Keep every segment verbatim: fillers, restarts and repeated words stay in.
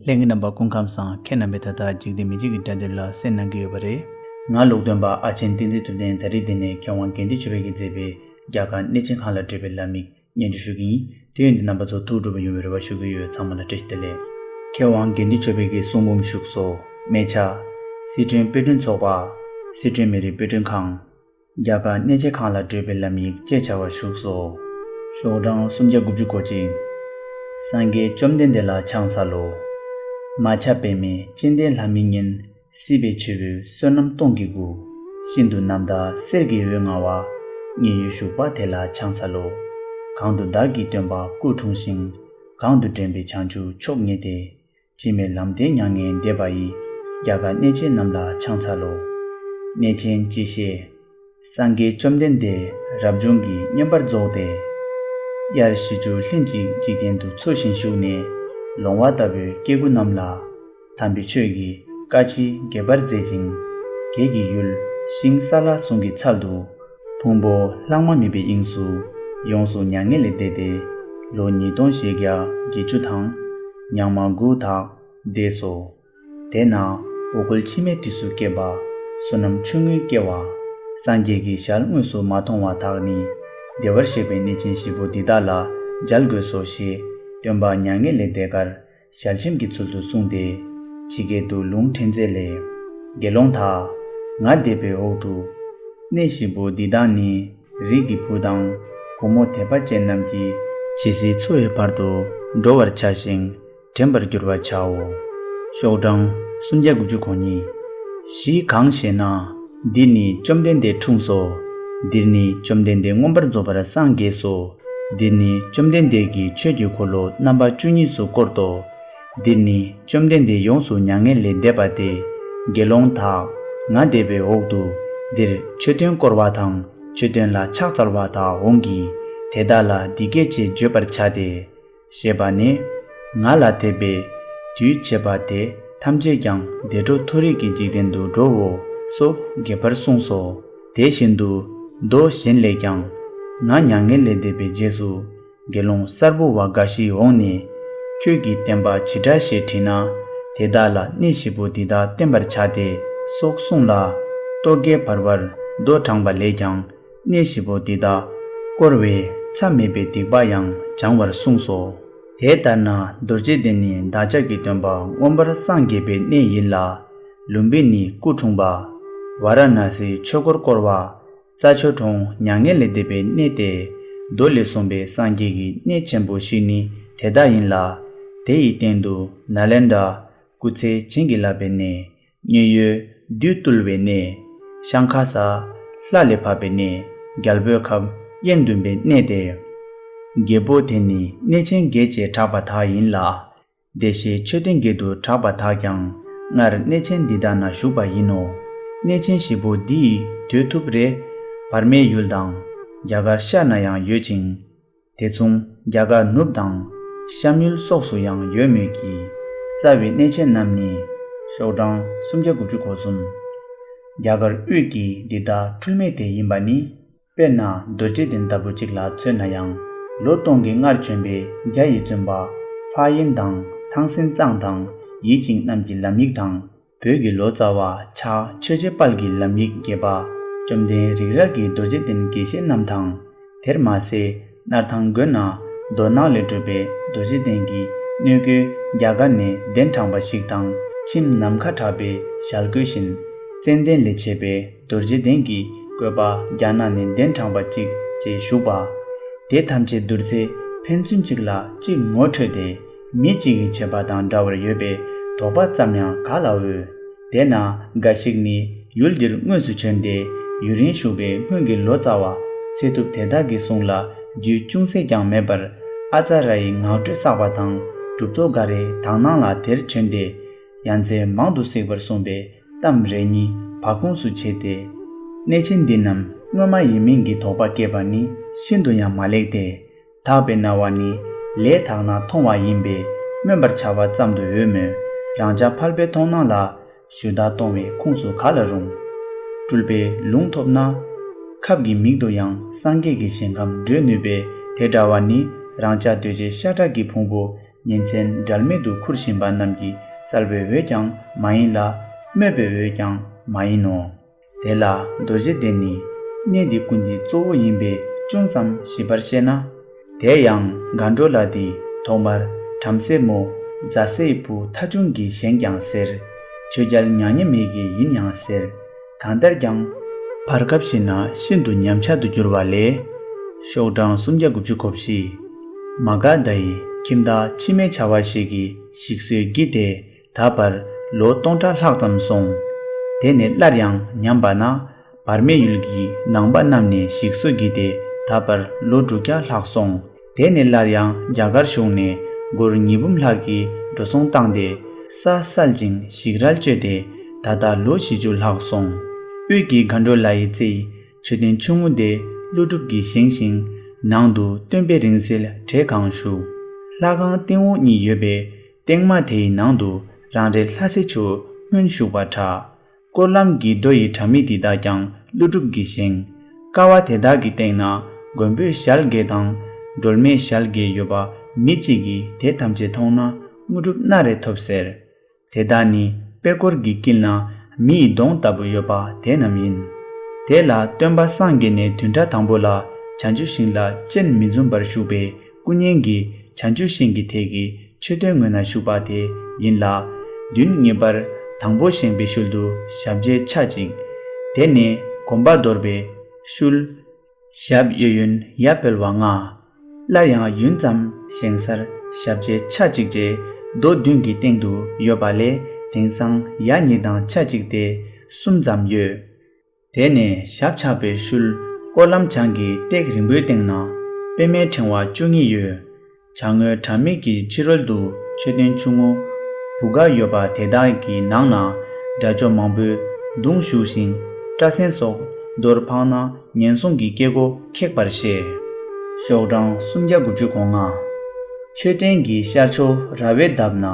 ལྷན་རྒྱས་རྣམ་པ་སྐུ་ཁམས་བཟང་། ཁྱེད་རྣམ་པས་ད་ལྟ་འཇིག་རྟེན་མི་ཆོས་ཀྱི་སྒྲ་སྡུད་ལ་གསན་གནང་གི་ཡོད་པ་རེད། ང་ལུང་སྟོན་པ་ཨ་ཆེན་བསྟན་འཛིན་ཐུབ་བསྟན། ད་རེས་འདི་ནས་མཁས་དབང་དགེ་འདུན་ཆོས་འཕེལ་གྱིས་མཛད་པའི་རྒྱ་གར་གནས་ཆེན་གང་ལ་བགྲོད་པའི་ལམ་ཡིག་སྙན་སྒྲོན་ཞུ་གི་ཡིན། དེ་ཡིན་དུས་རྣམ་པ་ཚོ་ཐུགས་སྤྲོ་པོ་ཡོང་བའི་རེ་བ་ཞུ་གི་ཡོད། ཚང་མ་ལ་བཀྲ་ཤིས་བདེ་ལེགས། མཁས་དབང་དགེ་འདུན་ཆོས་འཕེལ་གྱི་གསུང་འབུམ་བཞུགས་སོ། སྨད་ཆ། སི་ཁྲོན་དཔེ་སྐྲུན་ཚོགས་པ། སི་ཁྲོན་མི་རིགས་དཔེ་སྐྲུན་ཁང་། རྒྱ་གར་གནས་ཆེན་གང་ལ་བགྲོད་པའི་ལམ་ཡིག་ཅེས་བྱ་བ་བཞུགས་སོ། ཤོག་གྲངས་སུམ་བརྒྱ་དགུ་བཅུ་གོ་གཅིག། སངས་རྒྱས་བཅོམ་ལྡན་འདས་ལ་ཕྱག་འཚལ་ལོ། མ་ཆ་པདྨའི་སྤྱན་ལྡན་ལྷ་མིག་སྙན། སྲིད་པའི་འཆི་འཕོའི་བསོད་ནམས་སྟོང་གི་སྐུ། ཤིན་ཏུ་རྣམ་དག་གསེར་གྱི་འོད་མངའ་བ། མཉན་ཡོད་བཞུགས་པ་དེ་ལ་ཕྱག་འཚལ་ལོ། གང་དུ་བདག་གི་སྟོན་པ་སྐུ་འཁྲུངས་ཤིང་། གང་དུ་འདྲེན་པའི་བྱང་ཆུབ་མཆོག་བརྙེས་ཏེ། འཆི་མེད་ལམ་བདེ་མྱ་ངན་འདས་པ་ཡི། རྒྱ་གར་གནས་ཆེན་རྣམས་ལ་ཕྱག་འཚལ་ལོ། གནས་ཆེན་སྤྱི་བཤད། སངས་རྒྱས་བཅོམ་ལྡན་འདས་རབ་བྱུང་གི་མངོན་པར་རྫོགས་ཏེ། དབྱར་བཞི་བཅུ་ལྷན་ཅིག་འཇིག་རྟེན་དུ་འཚོ་ཞིང་བཞུགས་ནས། ལོང་བ་ལྟ་བུའི་སྐྱེ་དགུ་རྣམས་ལ། དམ་པའི་ཆོས་ཀྱི་བཀའ་ཕྱིར་དགྱེས་པར་མཛད་ཅིང་། བགེགས་ཀྱི་ཡུལ་ཤིང་ས་ལ་ཟུང་གི་ཚལ་དུ། ཕུང་པོ་ལྷག་མ་མེད་པའི་དབྱིངས་སུ། ཡོངས་སུ་མྱ་ངན་ལས་འདས་ཏེ། ལོ་ཉིས་སྟོང་ཞེ་བརྒྱད་བརྒྱད་ཅུ་དང་། ཉང་མ་དགུ་དག་འདས་སོ། དེས་ན་འོ་སྐོལ་འཆི་མེད་དུས་སུ་སྐྱེས་པ། བསོད་ནམས་ཆུང་ངུའི་སྐྱེ་བ། སངས་རྒྱས་ཀྱི་ཞལ་དངོས་སུ་མ་མཐོང་བ་དག་ནི། བདེ་བར་གཤེགས་པའི་གནས་ཆེན་བཞི་པོ་འདི་དག་ལ་མཇལ་དགོས་སོ་ཞེས། སྟོན་པ་མྱ་ངན་ལས་འདས་ཁར་ཞལ་ཆེམས་ཀྱི་ཚུལ་དུ་གསུངས་ཏེ། ཇི་སྐད་དུ་ལུང་དྲན་མཛད་ལས། དགེ་སློང་དག། ང་འདས་པའི་འོག་ཏུ། གནས་བཞི་པོ་འདི་དག་ནི། རིགས་ཀྱི་བུ་དང་། བུ་མོ་དད་པ་ཅན་རྣམས་ཀྱིས། ཇི་སྲིད་འཚོ་བའི་བར་དུ། འགྲོ་བར་བྱ་ཞིང་། དྲན་པར་འགྱུར་བར་བྱའོ། ཤོག་གྲངས་སུམ་བརྒྱ་དགུ་བཅུ་གོ་གཉིས། གཞི་གང་ཞེ་ན། འདིར་ནི་བཅོམ་ལྡན་འདས་འཁྲུངས་སོ། འདིར་ནི་བཅོམ་ལྡན་འདས་མངོན་པར་རྫོགས་པར་སངས་རྒྱས་སོ། འདིར་ནི་བཅོམ་ལྡན་འདས་ཀྱིས་ཆོས་ཀྱི་འཁོར་ལོ་རྣམ་པ་བཅུ་གཉིས་སུ་བསྐོར་ཏོ། འདིར་ནི་བཅོམ་ལྡན་འདས་ཡོངས་སུ་མྱ་ངན་ལས་འདས་པ་སྟེ། དགེ་སློང་དག། ང་འདས་པའི་འོག་ཏུ། འདིར་མཆོད་རྟེན་བསྐོར་བ་དང་། མཆོད་རྟེན་ལ་ཕྱག་འཚལ་བ་དག་འོང་གི། དེ་དག་ལ་འདི་སྐད་ཅེས་བརྗོད་པར་བྱ་སྟེ། ཞེས་པ་ནས། ང་ལ་དད་པས་དུས་བྱེད་པ་དེ་ཐམས་ཅད་ཀྱང་བདེ་འགྲོ་མཐོ་རིས་ཀྱི་འཇིག་རྟེན་དུ་འགྲོའོ་སོགས་རྒྱས་པར་གསུངས་སོ། དེ་བཞིན་དུ་མདོ་གཞན་ལས་ཀྱང་། ང་མྱ་ངན་ལས་འདས་པའི་རྗེས་སུ་དགེ་སློང་གསར་བུ་བ་འགའ་ཞིག་འོངས་ནས། ཁྱོད་ཀྱི་བསྟན་པ་ཇི་འདྲ་ཞེས་དྲིས་ན། དེ་དག་ལ་གནས་བཞི་པོ་འདི་དག་བསྟན་པར་བྱ་སྟེ་སོགས་གསུངས་ལ། རྟོག་གེ་བར་བར་མདོ་དྲངས་པ་ལས་ཀྱང་། གནས་བཞི་པོ་འདི་དག་བསྐོར་བས་མཚམས་མེད་པའི་སྡིག་པ་ཡང་སྦྱང་བར་གསུངས་སོ། དེ་ལྟར་ན་རྡོ་རྗེ་གདན་ནི་བདག་ཅག་གི་སྟོན་པ་མངོན་པར་སངས་རྒྱས་པའི་གནས་ཡིན་ལ། ལུམྦི་ནི་སྐུ་འཁྲུངས་པ། ཝཱ་ར་ཎཱ་སིའི་ཆོས་འཁོར་བསྐོར་བ། རྩྭ་མཆོག་གྲོང་མྱ་ངན་ལས་འདས་པའི་གནས་ཏེ། མདོ་ལས་གསུངས་པའི་སངས་རྒྱས་ཀྱི་གནས་ཆེན་པོ་བཞི་ནི་དེ་དག་ཡིན་ལ། དེ་ཡི་སྟེང་དུ་ནཱ་ལེནྡྲ། སྐུ་ཚེ་བྱིན་གྱིས་བརླབས་པའི་གནས། མཉན་ཡོད་བདུད་བཏུལ་བའི་གནས། ཤངས་ཁ་ས། ལྷ་ལས་བབས་པའི་གནས། རྒྱལ་པོའི་ཁབ་དབྱེན་བསྡུམ་པའི་གནས་ཏེ། བརྒྱད་པོ་དེ་ནི་གནས་ཆེན་བརྒྱད་ཅེས་གྲགས་པ་དག་ཡིན་ལ། བདེ་གཤེགས་མཆོད་རྟེན་བརྒྱད་དུ་གྲགས་པ་དག་ཀྱང་སྔར་གནས་ཆེན་འདི་དག་ན་བཞུགས་པ་ཡིན་ནོ། གནས་ཆེན་བཞི་པོ་འདི་ཡི་དོད་ཐུབ་རེ། བར་མའི་ཡུལ་དང་རྒྱ་གར་ཤར་ན་ཡང་ཡོད་ཅིང་། དེ་མཚུངས་རྒྱ་གར་ནུབ་དང་བཤམས་ཡུལ་སོགས་སུ་ཡང་ཡོད་མོད་ཀྱི། རྩ་བའི་གནས་ཆེན་རྣམས་ནི། ཤོག་གྲངས་སུམ་བརྒྱ་དགུ་བཅུ་གོ་གསུམ། རྒྱ་གར་དབུས་ཀྱི་འདི་དག་འཁྲུལ་མེད་དེ་ཡིན་པ་ནི། དཔེར་ན་རྡོ་རྗེ་གདན་ལྟ་བུ་གཅིག་ལ་མཚོན་ན་ཡང་། ལོ་སྟོང་གིས་སྔར་བྱོན་པའི་རྒྱ་ཡི་བཙུན་པ་ཧྥ་ཡིན་དང་ཐང་སན་ཙང་དང་ཡི་ཅིང་རྣམས་ཀྱི་ལམ་ཡིག་དང་། བོད་ཀྱི་ལོ་ཙཱ་བ་ཕྱག་ཆོས་རྗེ་དཔལ་གྱི་ལམ་ཡིག་རྒྱས་པ། བཅོམ་ལྡན་རིགས་རལ་གྱི་རྡོ་རྗེ་གདན་དགེ་བཤེས་རྣམས་དང་། དེར་མ་ཟད་སྣར་ཐང་དགོན་ན་རྡོ་ནག་ལས་གྲུབ་པའི་རྡོ་རྗེ་གདན་གྱི་སྣོད་བཀོད་རྒྱ་གར་ནས་གདན་དྲངས་པ་ཞིག་དང་། ཁྱིམ་ནམ་མཁའ་གྲགས་པའི་ཞལ་བཀོད་བཞིན། ཙན་དན་ལས་བྱས་པའི་རྡོ་རྗེ་གདན་གྱི་བཀོད་པ་རྒྱ་ནག་ནས་གདན་དྲངས་པ་གཅིག་བཅས་བཞུགས་པ། དེ་ཐམས་ཅད་བསྡུར་ཚེ་ཕན་ཚུན་གཅིག་ལ་གཅིག་ངོ་འཕྲོད་དེ། མི་གཅིག་གིས་བྱས་པ་དང་འདྲ་བར་ཡོད་པའི་དོགས་པ་ཙམ་ཡང་ག་ལ་འོས། དེས་ན་འགའ་ཞིག་ནི་ཡུལ་འདིར་དངོས་སུ་བྱོན་ཏེ། ཡུན་རིང་བཞུགས་པའི་སྔོན་གྱི་ལོ་ཙཱ་བ་ཚེ་ཐུབ་དེ་དག་གི་གསུང་ལ་རྒྱུས་ཅུང་ཟད་ཀྱང་མེད་པར། ཨ་ཙ་ར་ཡི་ངག་སྒྲོས་བསགས་པ་དང་། གྲུབ་ཐོབ་འགའ་རེ་དག་སྣང་ལ་དེར་བྱོན་ཏེ། ཡ་མཚན་མང་དུ་གཟིགས་པར་གསུངས་པའི་གཏམ་རེ་གཉིས་བག་ཁུངས་སུ་བྱས་ཏེ། གནས་ཆེན་འདི་རྣམས་སྔོན་མ་ཡིན་མིན་གྱི་དོགས་པ་སྐྱེས་པ་ནི་ཤིན་ཏུ་ཡང་མ་ལེགས་ཏེ། དག་པའི་སྣང་བ་ནི་ལས་དག་ན་མཐོང་བ་ཡིན་པས་སྨོན་པར་བྱ་བ་ཙམ་དུ་འོས་མོད། རང་ཅག་ཕལ་པའི་མཐོང་སྣང་ལ་ཞུ་དག་གཏོང་བའི་ཁུངས་སུ་ག་ལ་རུང་། སྤྲུལ་པའི་ལུང་ཐོབ་ན། ཁབ་ཀྱི་མིག་ཏུ་ཡང་སངས་རྒྱས་ཀྱི་ཞིང་ཁམས་བགྲོད་ནུས་པས། དེ་འདྲ་བ་ནི་རང་ཅག་གདོས་བཅས་ཤ་ཁྲག་གི་ཕུང་པོ་ ཉིན་མཚན་འབྲལ་མེད་དུ་འཁུར་བཞིན་པ་རྣམས་ཀྱི་བཙལ་བའི་འོས་ཀྱང་མ་ཡིན་ལ། སྨོད་པའི་འོས་ཀྱང་མ་ཡིན་ནོ། དེ་ལ་རྡོ་རྗེ་གདན་ནི་གནས་འདི་ཀུན་གྱི་གཙོ་བོ་ཡིན་པས་ཅུང་ཙམ་ཞིབ་པར་བཤད་ན། དེ་ཡང་མཁའ་འགྲོ་ལ་འདི་ཐོག་མར་བྲམ་ཟེ་མོ་རྫ་སའི་བུ་ཐ་ཆུང་གིས་བཞེངས་ཀྱང་ཟེར། ཆོས་རྒྱལ་མྱ་ངན་མེད་ཀྱིས་ཡིན་ཡང་ཟེར། གང་ལྟར་ཀྱང་བར་སྐབས་ཤིག་ན་ཤིན་ཏུ་ཉམས་ཆག་ཏུ་གྱུར་བ་ལས། ཤོག་གྲངས་སུམ་བརྒྱ་དགུ་བཅུ་གོ་བཞི། མ་ག་དྷ་ཡི་ཁྱིམ་བདག་འཆི་མེད་བྱ་བ་ཞིག་གིས་ཞིག་གསོས་བགྱིས་ཏེ། ད་བར་ལོ་སྟོང་ཕྲག་ལྷག་ཙམ་སོང་། དེ་ནས་སླར་ཡང་ཉམས་པ་ན། བར་མའི་ཡུལ་གྱི་ནང་པ་རྣམས་ནས་ཞིག་གསོ་བགྱིས་ཏེ། ད་བར་ལོ་དྲུག་བརྒྱ་ལྷག་སོང་། དེ་ནས་སླར་ཡང་རྒྱ་གར་གཞུང་ནས་སྒོར་ཉིས་འབུམ་ལྷག་གི་འགྲོ་སོང་བཏང་སྟེ། ས་བསལ་ཅིང་ཞིག་རལ་བཅོས་ཏེ། ད་ལྟ་ལོ་བཞི་བཅུ་ལྷག་སོང་། དབུས་ཀྱི་མཁའ་འགྲོ་ལ་ཡི་རྩེའི་མཆོད་རྟེན་ཆུང་ངུ་དེ་ཀླུ་སྒྲུབ་ཀྱིས་བཞེངས་ཤིང་། ནང་དུ་སྟོན་པའི་རིང་བསྲེལ་བྲེ་གང་བཞུགས། ལྷ་ཁང་སྟེང་འོག་གཉིས་ཡོད་པའི་སྟེང་མ་དེའི་ནང་དུ་རང་རེ་ལྷ་སྲས་མཆོག་སྔོན་བཞུགས་པ་འདྲ། སྐོར་ལམ་གྱི་རྡོ་ཡི་དྲ་མིག་འདི་དག་ཀྱང་ཀླུ་སྒྲུབ་ཀྱིས་བཞེངས། ཀ་བ་དེ་དག་གི་སྟེང་ན་མགོན་པོའི་ཞལ་བརྒྱད་དང་སྒྲོལ་མའི་ཞལ་བརྒྱད་ཡོད་པ། མི་གཅིག་གིས་དེ་ཐམས་ཅད་མཐོང་ན་དངོས་གྲུབ་སྣ་རེ་ཐོབ་ཟེར། དེ་དག་ནི་པད་སྐོར་གྱི་དཀྱིལ་ན་མི་ཡི་གདོང་ལྟ་བུ་ཡོད་པ་དེ་རྣམས་ཡིན། དེ་ལ་སྟོན་པ་སངས་རྒྱས་ནས་བདུན་ཕྲག་དང་པོ་ལ་བྱང་ཆུབ་ཤིང་ལ་སྤྱན་མི་འཛུམ་པར་བཞུགས་པའི་སྐུ་བརྙན་གྱི་བྱང་ཆུབ་ཤིང་གི་ཐད་ཀྱི་མཆོད་རྟེན་ངོས་ན་བཞུགས་པ་དེ་ཡིན་ལ། མདུན་གཉིས་པར་དང་པོ་བཞེངས་པའི་ཤུལ་དུ་ཞབས་རྗེས་ཆ་གཅིག། དེ་ནས་གོམ་པ་འདོར་བའི་ཤུལ། ཞབས་གཡས་གཡོན་ཡར་འཕེལ་བ་ལྔ། སླར་ཡང་ཡུན་ཙམ་བཞེངས་སར་ཞབས་རྗེས་ཆ་གཅིག་བཅས་རྡོ་བདུན་གྱི་སྟེང་དུ་ཡོད་པ་ལས། དེང་སང་ཡ་གཉིས་དང་ཆ་གཅིག་སྟེ་གསུམ་ཙམ་ཡོད། དེ་ནས་ཞབས་ཆག་པའི་ཤུལ་སྐོར་ལམ་བྱང་གི་སྟེགས་རིང་པོའི་སྟེང་ན་པདྨའི་ཕྲེང་བ་བཅུ་གཉིས་ཡོད། བྱང་ངོས་དྲ་མིག་གི་ཕྱི་རོལ་དུ་མཆོད་རྟེན་ཆུང་ངུ་བུ་ག་ཡོད་པ་དེ་དག་གི་ནང་ན་དགྲ་བཅོམ་མང་པོས་མདུང་གཞུ་ཞིང་སྐྲ་སེན་སོགས་རྡོར་འཕངས་ན་ངན་སོང་གི་སྐྱེ་སྒོ་ཁེགས་པར་བཤད། ཤོག་གྲངས་སུམ་བརྒྱ་དགུ་བཅུ་གོ་ལྔ། མཆོད་རྟེན་གྱི་ཤར་ཕྱོགས་ར་བའི་འདབས་ན་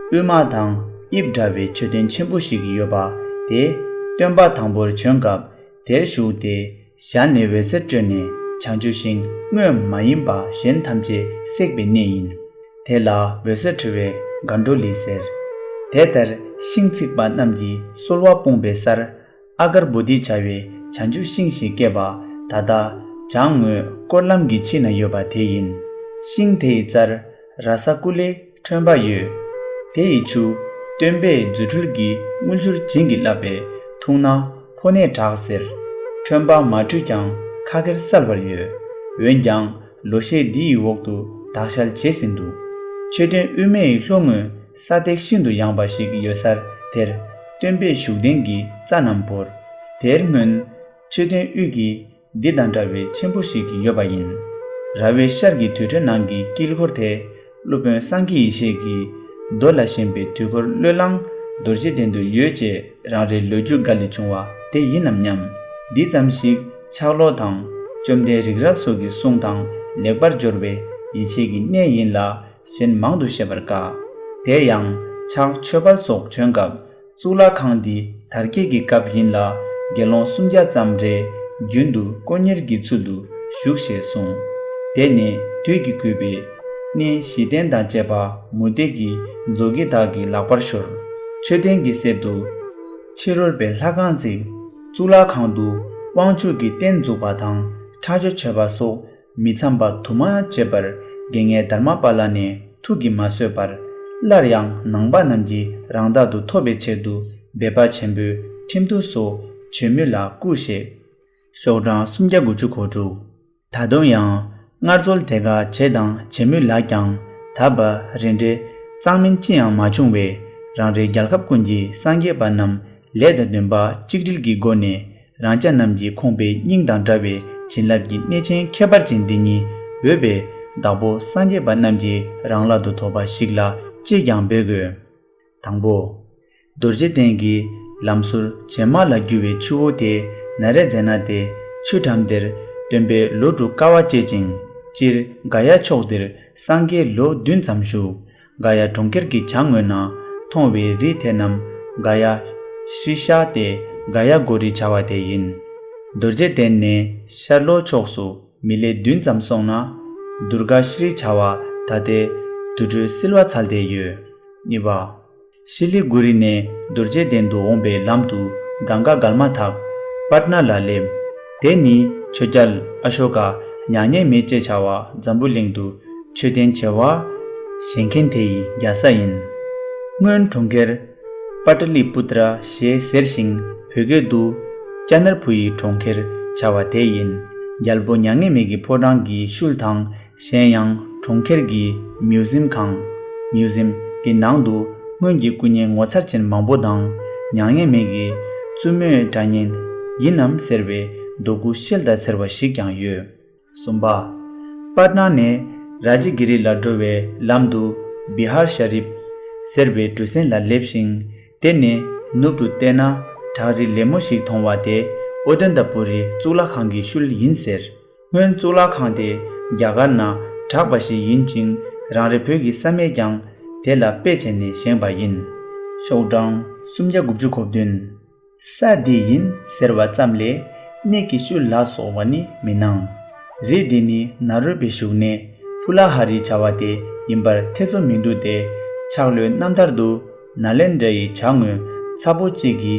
དབུས་མ་དང་དབྱིབས་འདྲ་བའི་མཆོད་རྟེན་ཆེན་པོ་ཞིག་ཡོད་པ་དེ། སྟོན་པ་དང་པོར་བྱོན་སྐབས་དེར་བཞུགས་ཏེ། ཞལ་ནས་འོད་ཟེར་སྤྲོས་ནས་བྱང་ཆུབ་ཤིང་དངོས་མ་ཡིན་པ་གཞན་ཐམས་ཅད་བསྲེགས་པའི་གནས་ཡིན། དེ་ལ་འོད་ཟེར་འཕྲོ་བའི་སྒ་འགྲོ་ལི་ཟེར། དེ་ལྟར་ཤིང་ཚིག་པ་རྣམས་ཀྱིས་གསོལ་བ་སྤུངས་པའི་སར་ཨ་གར་བོ་དྷི་བྱ་བའི་བྱང་ཆུབ་ཤིང་ཞིག་སྐྱེས་པ། ད་ལྟ་བྱང་ངོས་སྐོར་ལམ་གྱི་ཕྱི་ན་ཡོད་པ་དེ་ཡིན། ཤིང་དེ་ཡི་རྩར་ར་ས་ཀུ་ལའི་ཁྲོན་པ་ཡོད། དེ་ཡི་ཆུ་སྟོན་པས་རྫུ་འཕྲུལ་གྱིས་དངུལ་ཆུར་བྱིན་གྱིས་བརླབས་པས་འཐུང་ན་ཕོ་ནད་དྲག་ཟེར། ཁྲོན་པ་མ་བཀྲུས་ཀྱང་ཁ་ཁེར་གསལ་བར་ཡོད། འོན་ཀྱང་ལོ་ཤས་འདི་ཡི་འོག་ཏུ་དག་ཞལ་བྱེད་ཟིན་འདུག། མཆོད་རྟེན་དབུས་མའི་ལྷོ་ངོས་ས་སྟེགས་ཤིན་ཏུ་ཡངས་པ་ཞིག་ཡོད་སར་དེར་སྟོན་པས་བཞུགས་གདན་གྱི་རྩ་རྣམས་བོར། དེར་སྔོན་མཆོད་རྟེན་དབུས་ཀྱི་འདི་དང་འདྲ་བའི་ཆེན་པོ་ཞིག་ཡོད་པ་ཡིན། ར་བའི་ཤར་གྱི་དུར་ཁྲོད་ནང་གི་དཀྱིལ་འཁོར་དེ་སློབ་དཔོན་སངས་རྒྱས་ཡེ་ཤེས་ཀྱིས་རྡོ་ལ་བཞེངས་པའི་དུས་འཁོར་བློས་བསླངས་རྡོ་རྗེ་གདན་དུ་ཡོད་ཅེས་རང་རེའི་ལོ་རྒྱུས་འགའ་ལས་བྱུང་བ་དེ་ཡིན་ནམ་སྙམ། འདི་ཙམ་ཞིག་ཕྱག་ལོགས་དང་བཅོམ་ལྡན་རིགས་རལ་སོགས་ཀྱི་གསུང་དང་ལེགས་པར་སྦྱོར་བའི་ཡིད་ཆེས་ཀྱི་གནས་ཡིན་ལ། གཞན་མང་དུ་བཤད་པར་དཀའ། དེ་ཡང་ཕྱག་མཆོད་འབུལ་སོགས་བྱོན་སྐབས། གཙུག་ལག་ཁང་འདི་དར་རྒྱས་ཀྱི་སྐབས་ཡིན་ལ། དགེ་སློང་སུམ་བརྒྱ་ཙམ་རེ་རྒྱུན་དུ་དཀོན་གཉེར་གྱི་ཚུལ་དུ་བཞུགས་ཞེས་གསུངས། དེ་ནས་དུས་ཀྱིས་བསྐུལ་བའི་གནས་བཞི་རྟེན་དང་བཅས་པ་མུ་སྟེགས་ཀྱི་མཛོ་དཀྱིལ་དག་གི་ལག་པར་ཤོར། མཆོད་རྟེན་གྱི་གསེབ་ཏུ་ཕྱི་རོལ་པའི་ལྷ་ཁང་བརྩིགས། གཙུག་ལག་ཁང་དུ་དབང་ཕྱུག་གི་རྟེན་འཛུགས་པ་དང་ཁྲག་མཆོད་བྱེད་པ་སོགས། མི་འཚམས་པ་དུ་མ་བྱེད་པར་དགེ་བསྙེན་དྷརྨ་པཱ་ལ་ནས་ཐུགས་ཀྱིས་མ་བཟོད་པར། སླར་ཡང་ནང་པ་རྣམས་ཀྱིས་རང་བདག་ཏུ་ཐོབ་པའི་ཆེད་དུ་སྦལ་པ་ཆེན་པོའི་ཁྲིམས་གཏུགས་སོགས་བྱེད་མུས་ལ་བསྐུལ་ཞེས། ཤོག་གྲངས་སུམ་བརྒྱ་དགུ་བཅུ་གོ་དྲུག། ད་དུང་ཡང་སྔར་འཚོལ་དེ་ག་བྱས་དང་བྱེད་མུས་ལགས་ཀྱང་ད་བར་རིན་བྲལ་གཙང་མིན་ཅི་ཡང་མ་བྱུང་བས། རང་རེའི་རྒྱལ་ཁབ་ཀུན་གྱི་སངས་རྒྱས་པ་རྣམས་ལས་དང་ལྡན་པ་གཅིག་སྒྲིལ་གྱི་སྒོ་ནས། རང་ཅག་རྣམས་ཀྱི་ཁོང་པའི་སྙིང་དང་འདྲ་བའི་བྱིན་རླབས་ཀྱི་གནས་ཆེན་ཁྱད་པར་ཅན་འདི་ཉིད་འོས་པའི་བདག་པོ་སངས་རྒྱས་པ་རྣམས་ཀྱི་རང་ལག་ཏུ་ཐོབ་པ་ཞིག་ལ་ཅིས་ཀྱང་འབད་དགོས། དང་པོ། རྡོ་རྗེ་གདན་གྱི་ལམ་ཟུར་བྱེ་མ་ལ་རྒྱུ་བའི་ཆུ་བོ་དེ་ན་རེ་ཛེ་ན་སྟེ་ཆུ་འགྲམ་དེར་སྟོན་པས་ལོ་དྲུག་དཀའ་བ་སྤྱད་ཅིང་། སྤྱིར་ག་ཡ་ཕྱོགས་འདིར་སངས་རྒྱས་ལོ་བདུན་ཙམ་བཞུགས། ག་ཡ་གྲོང་ཁྱེར་གྱི་བྱང་ངོས་ན་མཐོང་བའི་རི་དེ་རྣམས་ག་ཡ་ཤྲི་ཤ་སྟེ་ག་ཡ་གོ་རི་བྱ་བ་དེ་ཡིན། རྡོ་རྗེ་གདན་ནས་ཤར་ལྷོ་ཕྱོགས་སུ་མི་ལེ་བདུན་ཙམ་སོང་ན་དུར་ག་ཤྲི་བྱ་བ་ད་ལྟའི་ དུར་ཁྲོད་བསིལ་བ་ཚལ་དེ་ཡོད། གཉིས་པ། ཤི་ལི་གུ་རི་ནས་རྡོ་རྗེ་གདན་དུ་འོངས་པའི་ལམ་དུ་གངྒཱ་བརྒལ་མ་ཐག་པཊ་ན་ལ་སླེབས། དེ་ནི་ཆོས་རྒྱལ་ཨ་ཤོ་ཀ་མྱ་ངན་མེད་ཅེས་བྱ་བ་འཛམ་བུ་གླིང་དུ་མཆོད་རྟེན་བྱེ་བ་བཞེངས་མཁན་དེ་ཡི་རྒྱལ་ས་ཡིན། སྔོན་གྲོང་ཁྱེར་པ་ཏ་ལི་པུ་ཏྲ་ཞེས་ཟེར་ཞིང་བོད་སྐད་དུ་ཅ་ནར་བུ་ཡི་གྲོང་ཁྱེར་བྱ་བ་དེ་ཡིན། རྒྱལ་པོ་མྱ་ངན་མེད་ཀྱི་ཕོ་བྲང་གི་ཤུལ་དང་། གཞན་ཡང་གྲོང་ཁྱེར་གྱི་མིའུ་ཟིམ་ཁང་། མིའུ་ཟིམ་གྱི་ནང་དུ་སྔོན་གྱི་སྐུ་བརྙན་ངོ་མཚར་ཅན་མང་པོ་དང་། མྱ་ངན་མེད་ཀྱི་བཙུན་མོའི་སྒྲ་སྙན་ཡིན་ནམ་ཟེར་བའི་རྡོ་སྐུ་ཤེལ་དང་འཚེར་བ་ཞིག་ཀྱང་ཡོད། གསུམ་པ། པཊ་ན་ནས་རཱ་ཇི་གི་རི་ལ་འགྲོ་བའི་ལམ་དུ་བི་ཧར་ཤ་རིབ་ཟེར་བའི་གྲུ་གཟིངས་ལ་སླེབས་ཤིང་། དེ་ནས་ནུབ་ཏུ་བལྟས་ན་བྲག་རི་ལེབ་མོ་ཞིག་མཐོང་བ་དེ་ཨོ་དན་ད་པུ་རི་གཙུག་ལག་ཁང་གི་ཤུལ་ཡིན་ཟེར། སྔོན་གཙུག་ལག་ཁང་དེ་རྒྱ་གར་ནང་གྲགས་པ་ཞིག་ཡིན་ཅིང་། རང་རེ་བོད་ཀྱི་བསམ་ཡས་ཀྱང་དེ་ལ་དཔེ་བྱས་ནས་བཞེངས་པ་ཡིན། ཤོག་གྲངས་སུམ་བརྒྱ་དགུ་བཅུ་གོ་བདུན། ས་འདི་ཡིན་ཟེར་བ་ཙམ་ལས་གནས་ཀྱི་ཤུལ་ལ་སོགས་པ་ནི་མི་སྣང་། རི་འདི་ནི་ནཱ་རོ་པའི་བཞུགས་གནས་ཕུ་ལ་ཧ་རི་བྱ་བ་དེ་ཡིན་པར་ཐེ་ཚོམ་མི་འདུག་སྟེ། ཆག་ལྷོད་རྣམ་ཐར་དུ་ནཱ་ལེནྡྲ་ཡི་བྱ་དངོས་ཚ་པོ་གཅིག་གི་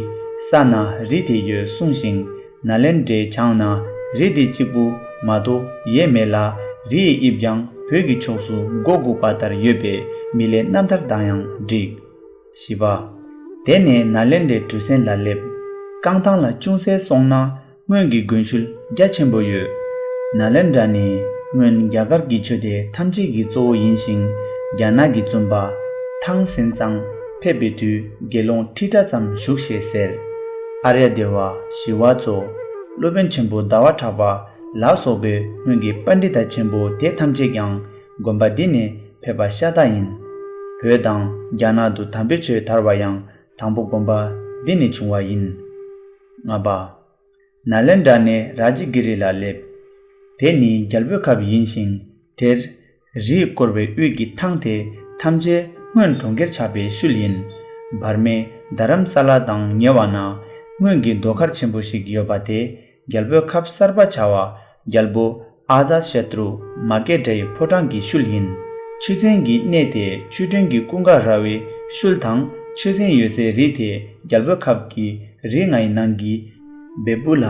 ས་ན་རི་དེ་ཡོད་གསུངས་ཤིང་། ནཱ་ལེནྡྲའི་བྱང་ན་རི་དེ་གཅིག་པུ་མ་གཏོགས་ཡས་མེད་ལ། རི་ཡི་དབྱིབས་ཀྱང་བོད་ཀྱི་ཕྱོགས་སུ་མགོ་གུག་པ་ལྟར་ཡོད་པས་མི་ལས་རྣམ་ཐར་དང་ཡང་འགྲིག། བཞི་པ། དེ་ནས་ནཱ་ལེནྡྲའི་གྲུ་གཟིངས་ལ་སླེབས། རྐང་ཐང་ལ་ཅུང་ཟད་སོང་ན་སྔོན་གྱི་དགོན་ཤུལ་རྒྱ་ཆེན་པོ་ཡོད། ནཱ་ལེནྡྲ་ནི་སྔོན་རྒྱ་གར་གྱི་ཆོས་སྡེ་ཐམས་ཅད་ཀྱི་གཙོ་བོ་ཡིན་ཞིང་། རྒྱ་ནག་གི་བཙུན་པ་ཐང་སན་ཙང་ཕེབས་པའི་དུས་དགེ་སློང་ཁྲི་ཕྲག་ཙམ་བཞུགས་ཞེས་ཟེར། ཨརྱ་དེ་བ། ཞི་བ་འཚོ། སློབ་དཔོན་ཆེན་པོ་ཟླ་བ་གྲགས་པ་ལ་སོགས་པའི་སྔོན་གྱི་པཎྜི་ཏ་ཆེན་པོ་དེ་ཐམས་ཅད་ཀྱང་དགོན་པ་འདི་ནས་ཕེབས་པ་ཤ་སྟག་ཡིན། བོད་དང་རྒྱ་ནག་ཏུ་དམ་པའི་ཆོས་དར་བ་ཡང་དང་པོ་དགོན་པ་འདི་ནས་བྱུང་བ་ཡིན། ལྔ་པ། ནཱ་ལེནྡྲ་ནས་རཱ་ཇི་གི་རི་ལ་སླེབས། དེ་ནི་རྒྱལ་པོའི་ཁབ་ཡིན་ཞིང་། དེར་རིས་བསྐོར་བའི་དབུས་ཀྱི་ཐང་དེ་ཐམས་ཅད་སྔོན་གྲོང་ཁྱེར་ཆགས་པའི་ཤུལ་ཡིན། བར་མའི་རྡ་རམ་ས་ལ་དང་ཉེ་བ་ན་སྔོན་གྱི་རྡོ་མཁར་ཆེན་པོ་ཞིག་ཡོད་པ་དེ་རྒྱལ་པོའི་ཁབ་གསར་པ་བྱ་བ་རྒྱལ་པོ་ཨ་ཛཱ་ཤ་ཏྲུ་མ་སྐྱེས་དགྲ་ཡི་ཕོ་བྲང་གི་ཤུལ་ཡིན། ཆུ་ཚན་གྱི་གནས་དེ་ཆུ་སྒྲོན་གྱི་ཀུན་དགའ་ར་བའི་ཤུལ་དང་། ཆུ་ཚན་ཡོད་སའི་རི་དེ་རྒྱལ་པོའི་ཁབ་ཀྱི་རི་ལྔ་ཡི་ནང་གི་བེ་བུ་ལ་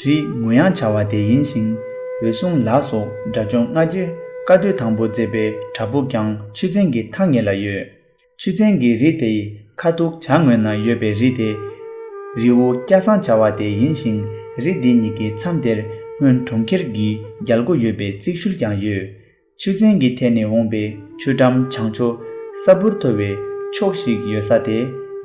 རི་ངུ་ཡང་བྱ་བ་དེ་ཡིན་ཞིང་། འོད་སྲུང་ལ་སོགས་དགྲ་བཅོམ་ལྔ་བརྒྱའི་བཀའ་སྡོད་དང་པོ་མཛད་པའི་བྲག་ཕུག་ཀྱང་ཆུ་ཚན་གྱི་ཐང་ངེ་ལ་ཡོད། ཆུ་ཚན་གྱི་རི་དེ་ཡི་ཁ་ཐུག་བྱང་ངོས་ན་ཡོད་པའི་རི་དེ་རི་བོ་སྐྱ་བསང་བྱ་བ་དེ་ཡིན་ཞིང་། རི་འདི་གཉིས་ཀྱི་མཚམས་དེར་སྔོན་གྲོང་ཁྱེར་གྱི་རྒྱལ་སྒོ་ཡོད་པའི་རྩིག་ཤུལ་ཀྱང་ཡོད། ཆུ་ཚན་གྱི་ཐད་ནས་འོངས་པའི་ཆུ་འགྲམ་བྱང་ཕྱོགས་ས་འབུར་མཐོ་བའི་ཕྱོགས་ཤིག་ཡོད་ས་དེ་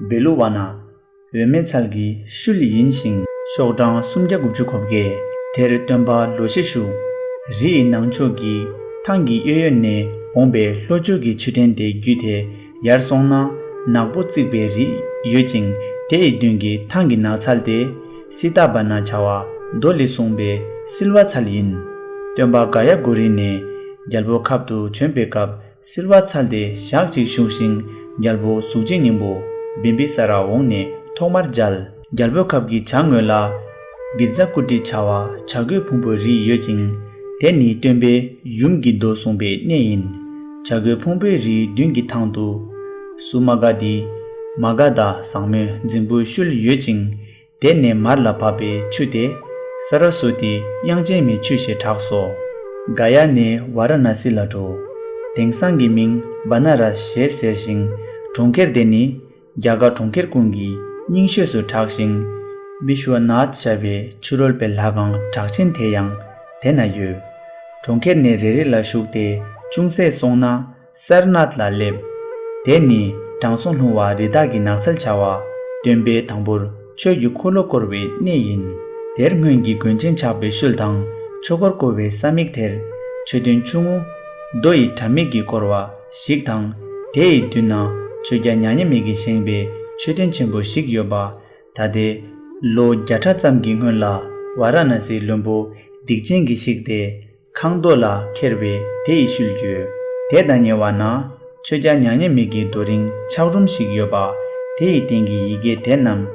བེ་ལུ་ཝ་ན། འོད་མའི་ཚལ་གྱི་ཤུལ་ཡིན་ཞིང་། ཤོག་གྲངས་སུམ་བརྒྱ་དགུ་བཅུ་གོ་བརྒྱད། དེར་སྟོན་པ་ལོ་ཤས་བཞུགས། རི་ཡི་ནང་ཕྱོགས་ཀྱི་ཐང་གི་གཡས་གཡོན་ནས་འོངས་པའི་ལྷོ་ཕྱོགས་ཀྱི་ཆུ་ཕྲན་དེ་བརྒྱུད་དེ་ཡར་སོང་ན་ནག་པོ་བརྩིགས་པའི་རི་ཡོད་ཅིང་། དེ་ཡི་མདུན་གྱི་ཐང་གི་ནགས་ཚལ་དེ་སི་ཏཱ་བ་ན་བྱ་བ་མདོ་ལས་གསུངས་པའི་བསིལ་བ་ཚལ་ཡིན། སྟོན་པ་ག་ཡ་གུ་རི་ནས་རྒྱལ་པོ་ཁབ་ཏུ་བྱོན་པའི་སྐབས། བསིལ་བ་ཚལ་དེ་ཞག་གཅིག་བཞུགས་ཤིང་། རྒྱལ་པོ་གཟུགས་ཅན་སྙིང་པོ་བིམ་བི་ས་ར་འོངས་ནས་ཐོག་མར་མཇལ། རྒྱལ་པོའི་ཁབ་ཀྱི་བྱང་ངོས་ལ་གིར་ཛ་ཀུ་ཏི་བྱ་བ་བྱ་རྒོད་ཕུང་པོའི་རི་ཡོད་ཅིང་། དེ་ནི་སྟོན་པས་ཡུམ་གྱི་མདོ་གསུངས་པའི་གནས་ཡིན། བྱ་རྒོད་ཕུང་པོའི་རིའི་མདུན་གྱི་ཐང་དུ་སུ་མ་ག་ཏི་མ་ག་དྷ་ཟབ་མོའི་རྫིང་བུའི་ཤུལ་ཡོད་ཅིང་། དེ་ནས་མར་ལ་བབས་པའི་ཆུ་དེ་ས་ར་སུ་ཏི་དབྱངས་ཅན་མའི་ཆུ་ཞེས་གྲགས་སོ། ག་ཡ་ནས་ཝཱ་ར་ཎ་སི་ལ་འགྲོ། དེང་སང་གི་མིང་བ་ན་ར་ཞེས་ཟེར་ཞིང་། གྲོང་ཁྱེར་དེ་ནི་རྒྱ་གར་གྲོང་ཁྱེར་ཀུན་གྱི་རྙིང་ཤོས་སུ་གྲགས་ཤིང་། བི་ཤུ་ཝ་ནཱཐ་ཞེས་པའི་ཕྱི་རོལ་པའི་ལྷ་ཁང་གྲགས་ཆེན་དེ་ཡང་དེ་ན་ཡོད། གྲོང་ཁྱེར་ནས་རེ་རེ་ལ་ཞུགས་ཏེ་ཅུང་ཟད་སོང་ན། སར་ནཱཐ་ལ་སླེབས། དེ་ནི་དྲང་སྲོང་ལྷུང་བ་རི་དྭགས་ཀྱི་ནགས་ཚལ་བྱ་བ། སྟོན་པས་དང་པོར་ཆོས་ཀྱི་འཁོར་ལོ་བསྐོར་བའི་གནས་ཡིན། དེར་སྔོན་གྱི་མགོན་ཆེན་ཆགས་པའི་ཤུལ་དང་ཆོས་འཁོར་བསྐོར་བའི་ས་མིག་དེར་མཆོད་རྟེན་ཆུང་ངུ་རྡོ་ཡི་དྲ་མིག་གིས་བསྐོར་བ་ཞིག་དང་། དེ་ཡི་མདུན་ན་ཆོས་རྒྱལ་མྱ་ངན་མེད་ཀྱིས་བཞེངས་པའི་མཆོད་རྟེན་ཆེན་པོ་ཞིག་ཡོད་པ། ད་ལྟའི་ལོ་བརྒྱ་ཕྲག་ཙམ་གྱི་སྔོན་ལ་ཝཱ་ར་ཎ་སིའི་བློན་པོ་སྡིག་ཅན་གྱིས་བཤིག་སྟེ། ཁང་རྡོ་ལ་ཁྱེར་བས་དེ་ཡི་ཤུལ་ཡོད། དེ་དང་ཉེ་བ་ན་ཆོས་རྒྱལ་མྱ་ངན་མེད་ཀྱི་རྡོ་རིང་ཆག་རུམ་ཞིག་ཡོད་པ། དེ་ཡི་སྟེང་གི་ཡི་གེ་དེ་རྣམས་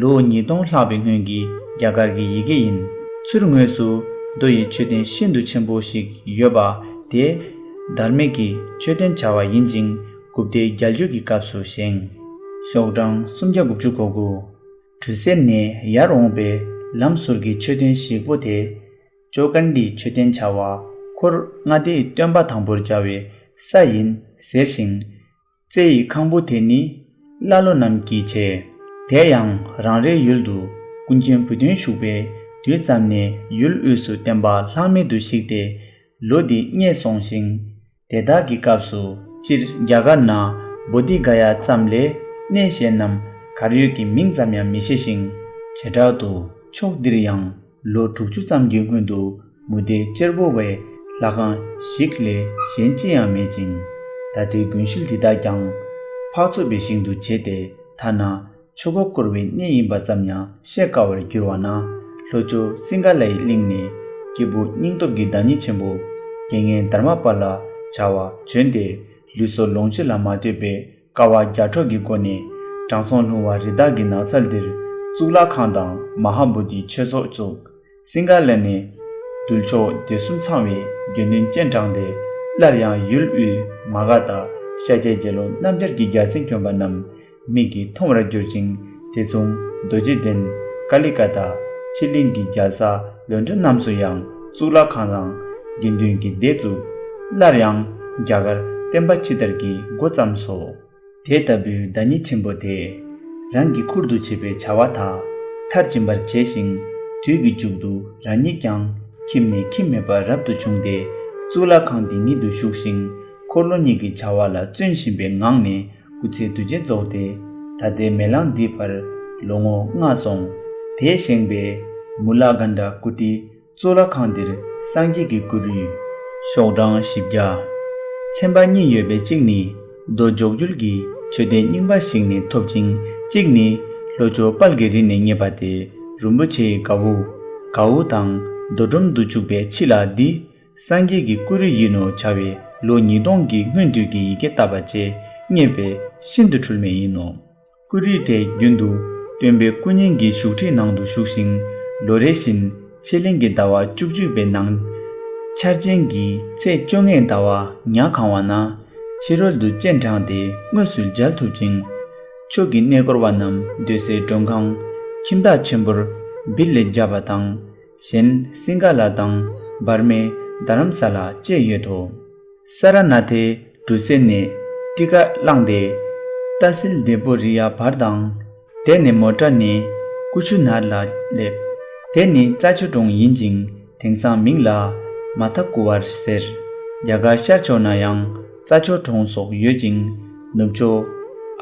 ལོ་ཉིས་སྟོང་ལྷག་པའི་སྔོན་གྱི་རྒྱ་གར་གྱི་ཡི་གེ་ཡིན། ཚུར་ངོས་སུ་རྡོ་ཡི་མཆོད་རྟེན་ཤིན་ཏུ་ཆེན་པོ་ཞིག་ཡོད་པ། དེ་ དྷརྨིག་གི་མཆོད་རྟེན་བྱ་བ་ཡིན་ཅིང་། གུཔྟའི་རྒྱལ་རྒྱུད་ཀྱི་སྐབས་སུ་བཞེངས། ཤོག་གྲངས་སུམ་བརྒྱ་དགུ་བཅུ་གོ་དགུ། གྲུ་གསེབ་ནས་ཡར་འོངས་པའི་ལམ་ཟུར་གྱི་མཆོད་རྟེན་ཞིག་པོ་དེ། ཅོ་ཀན་ཌི་མཆོད་རྟེན་བྱ་བ། འཁོར་ལྔ་སྡེའི་སྟོན་པ་དང་པོར་བྱ་བའི་ས་ཡིན་ཟེར་ཞིང་། རྩེ་ཡི་ཁང་བུ་དེ་ནི་ཀླ་ཀློ་རྣམས་ཀྱིས་བྱས། དེ་ཡང་རང་རེའི་ཡུལ་དུ་ཀུན་མཁྱེན་བུ་སྟོན་བཞུགས་པའི་དུས་ཙམ་ནས་ཡུལ་དབུས་སུ་བསྟན་པ་ལྷག་མེད་དུ་བཤིག་སྟེ། ལོ་འདི་བརྙེས་སོང་ཞིང་། དེ་དག་གི་སྐབས་སུ་སྤྱིར་རྒྱ་གར་ན་བོ་དྷི་ག་ཡ་ཙམ་ལས་གནས་གཞན་རྣམས་གར་ཡོད་ཀྱི་མིང་ཙམ་ཡང་མི་ཤེས་ཤིང་། བྱེ་བྲག་ཏུ་ཕྱོགས་འདིར་ཡང་ལོ་དྲུག་ཅུ་ཙམ་གྱི་སྔོན་དུ་མུ་སྟེགས་གཅེར་བུ་བའི་ལྷ་ཁང་ཞིག་ལས་གཞན་ཅི་ཡང་མེད་ཅིང་། ད་ལྟའི་དགོན་ཤུལ་འདི་དག་ཀྱང་འཕགས་ཚོགས་པའི་ཞིང་དུ་བྱས་ཏེ། ཐ་ན་ཆོས་འཁོར་བསྐོར་བའི་གནས་ཡིན་པ་ཙམ་ཡང་བཤད་དཀའ་བར་གྱུར་བ་ན། ལྷོ་ཕྱོགས་སིང་ག་ལའི་གླིང་ནས་སྐྱེས་བུ་སྙིང་སྟོབས་ཀྱི་བདག་ཉིད་ཆེན་པོ་དགེ་བསྙེན་དྷརྨ་པཱ་ལ་བྱ་བ་བྱོན་ཏེ། ལུས་སྲོག་ལོངས་སྤྱོད་ལ་མ་ལྟོས་པའི་དཀའ་བ་བརྒྱ་འཕྲོག་གི་སྒོ་ནས་དྲང་སྲོང་ལྷུང་བ་རི་དྭགས་ཀྱི་ནགས་ཚལ་འདིར་གཙུག་ལག་ཁང་དང་མ་ཧཱ་བོ་དྷིའི་ཆོས་ཚོགས་བཙུགས། སིང་ག་ལ་ནས་གདུལ་ཕྱོགས་སྡེ་གསུམ་ཚང་བའི་དགེ་འདུན་སྤྱན་དྲངས་ཏེ། སླར་ཡང་ཡུལ་དབུས་མ་ག་དྷ་ཤཱཀྱའི་དགེ་སློང་རྣམ་རྒྱལ་གྱི་རྒྱལ་མཚན་གྱོན་པ་རྣམས་མིག་གིས་མཐོང་བར་གྱུར་ཅིང་། དེ་མཚུངས་རྡོ་རྗེ་གདན། ཀ་ལི་ཀ་ཏ། ཕྱི་གླིང་གི་རྒྱལ་ས་ལོན་ཌོན་རྣམས་སུ་ཡང་གཙུག་ལག་ཁང་དང་དགེ་འདུན་གྱི་སྡེ་བཙུགས། སླར་ཡང་རྒྱ་གར་བསྟན་པ་ཕྱི་དར་གྱི་འགོ་བརྩམས་སོ། དེ་ལྟ་བུའི་བདག་ཉིད་ཆེན་པོ་དེས་རང་གི་ཁུར་དུ་བྱས་པའི་བྱ་བ་དག་མཐར་ཕྱིན་པར་བྱས་ཤིང་། དུས་ཀྱི་མཇུག་ཏུ་རང་ཉིད་ཀྱང་ཁྱིམ་ནས་ཁྱིམ་མེད་པར་རབ་ཏུ་བྱུང་སྟེ། གཙུག་ལག་ཁང་འདི་ཉིད་དུ་བཞུགས་ཤིང་། འཁོར་ལོ་གཉིས་ཀྱི་བྱ་བ་ལ་བརྩོན་བཞིན་པའི་ངང་ནས་སྐུ་ཚེ་དུས་བརྒྱད་རྫོགས་ཏེ། ད་ལྟའི་མེ་གླང་འདིའི་བར་ལོ་ངོ་ལྔ་སོང་། དེས་བཞེངས་པའི་མུ་ལ་གན་དྲ་ཀུ་ཊི། གཙུག་ལག་ཁང་འདིར་སངས་རྒྱས་ཀྱི་སྐུ་རུས། ཤོག་གྲངས་བཞི་བརྒྱ། ཚན་པ་གཉིས་ཡོད་པའི་གཅིག་ནི། རྡོ་འཇོག་ཡུལ་གྱི་མཆོད་རྟེན་རྙིང་པ་ཞིག་ནས་ཐོབ་ཅིང་། གཅིག་ནི་ལྷོ་ཕྱོགས་དཔལ་གྱི་རི་ནས་རྙེད་པ་སྟེ། རིན་པོ་ཆེའི་གའུ། གའུ་དང་རྡོ་སྒྲོམ་དུ་བཅུག་པའི་ཕྱི་ལ། འདི་སངས་རྒྱས་ཀྱི་སྐུ་རུས་ཡིན་ནོ་བྱ་བའི་ལོ་ཉིས་སྟོང་གི་སྔོན་དུས་ཀྱི་ཡི་གེ་བཏབ་པ་བཅས་རྙེད་པས་ཤིན་ཏུ་འཁྲུལ་མེད་ཡིན་ནོ། སྐུ་རུས་དེ་རྒྱུན་དུ་སྟོན་པའི་སྐུ་བརྙན་གྱི་བཞུགས་ཁྲིའི་ནང་དུ་བཞུགས་ཤིང་། ལོ་རེ་བཞིན་ཕྱེད་གླིང་གི་ཟླ་བ་བཅུ་གཅིག་པའི་ནང་། འཆར་ཅན་གྱི་ཚེས་བཅོ་ལྔའི་ཟླ་བ་ཉ་གང་བ་ན། ཕྱི་རོལ་དུ་སྤྱན་དྲངས་ཏེ་དངོས་སུ་མཇལ་ཐུབ་ཅིང་། ཕྱོགས་ཀྱི་གནས་སྐོར་བ་རྣམས་སྡོད་སའི་མགྲོན་ཁང་ཁྱིམ་བདག་ཆེན་པོར་བིལ་ལས་བརྒྱབ་པ་དང་། གཞན་སིང་ག་ལ་དང་འབར་མའི་རྡ་རམ་ས་ལ་བཅས་ཡོད་དོ། ས་ར་ནཱ་ཐའི་གྲུ་གསེབ་ནས་ཊི་ཀ་བླངས་ཏེ། ཏཱ་སིལ་དེ་པོ་རི་ཡ་བར་དང་། དེ་ནས་མོ་ཊ་ནས་ཀུ་ཆུ་ནར་ལ་སླེབས། དེ་ནི་རྩྭ་མཆོག་གྲོང་ཡིན་ཅིང་། དེང་སང་མིང་ལ་མ་ཐ་ཀུ་ཝར་ཟེར། རྒྱ་གར་ཤར་ཕྱོགས་ན་ཡང་རྩྭ་མཆོག་གྲོང་སོགས་ཡོད་ཅིང་། ནུབ་ཕྱོགས་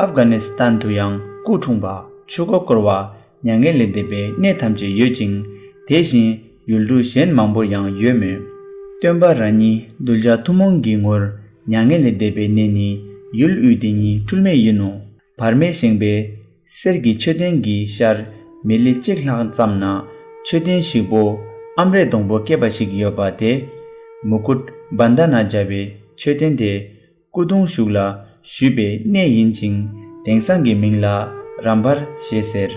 ཨབ་གྷ་ནི་སི་ཐན་དུ་ཡང་སྐུ་འཁྲུངས་པ་ཆོས་འཁོར་བསྐོར་བ་མྱ་ངན་ལས་འདས་པའི་གནས་ཐམས་ཅད་ཡོད་ཅིང་། དེ་བཞིན་ཡུལ་གྲུ་གཞན་མང་པོར་ཡང་ཡོད་མོད། སྟོན་པ་རང་ཉིད་གདུལ་བྱ་ཐུན་མོང་གི་ངོར་མྱ་ངན་ལས་འདས་པའི་གནས་ནི་ཡུལ་དབུས་འདི་ཉིད་འཁྲུལ་མེད་ཡིན་ནོ། བར་མའི་བཞེངས་པའི་གསེར་གྱི་མཆོད་རྟེན་གྱི་ཤར་མི་ལི་གཅིག་ལྷག་ཙམ་ན་མཆོད་རྟེན་ཞིག་པོ་ཨམ་རས་སྡོང་པོ་སྐྱེས་པ་ཞིག་ཡོད་པ་དེ། མུ་ཀུཏ་བན་དྷ་ན་བྱ་བའི་མཆོད་རྟེན་དེ། སྐུ་གདུང་ཞུགས་ལ་ཞུས་པའི་གནས་ཡིན་ཅིང་། དེང་སང་གི་མིང་ལ་རམ་བར་ཞེས་ཟེར།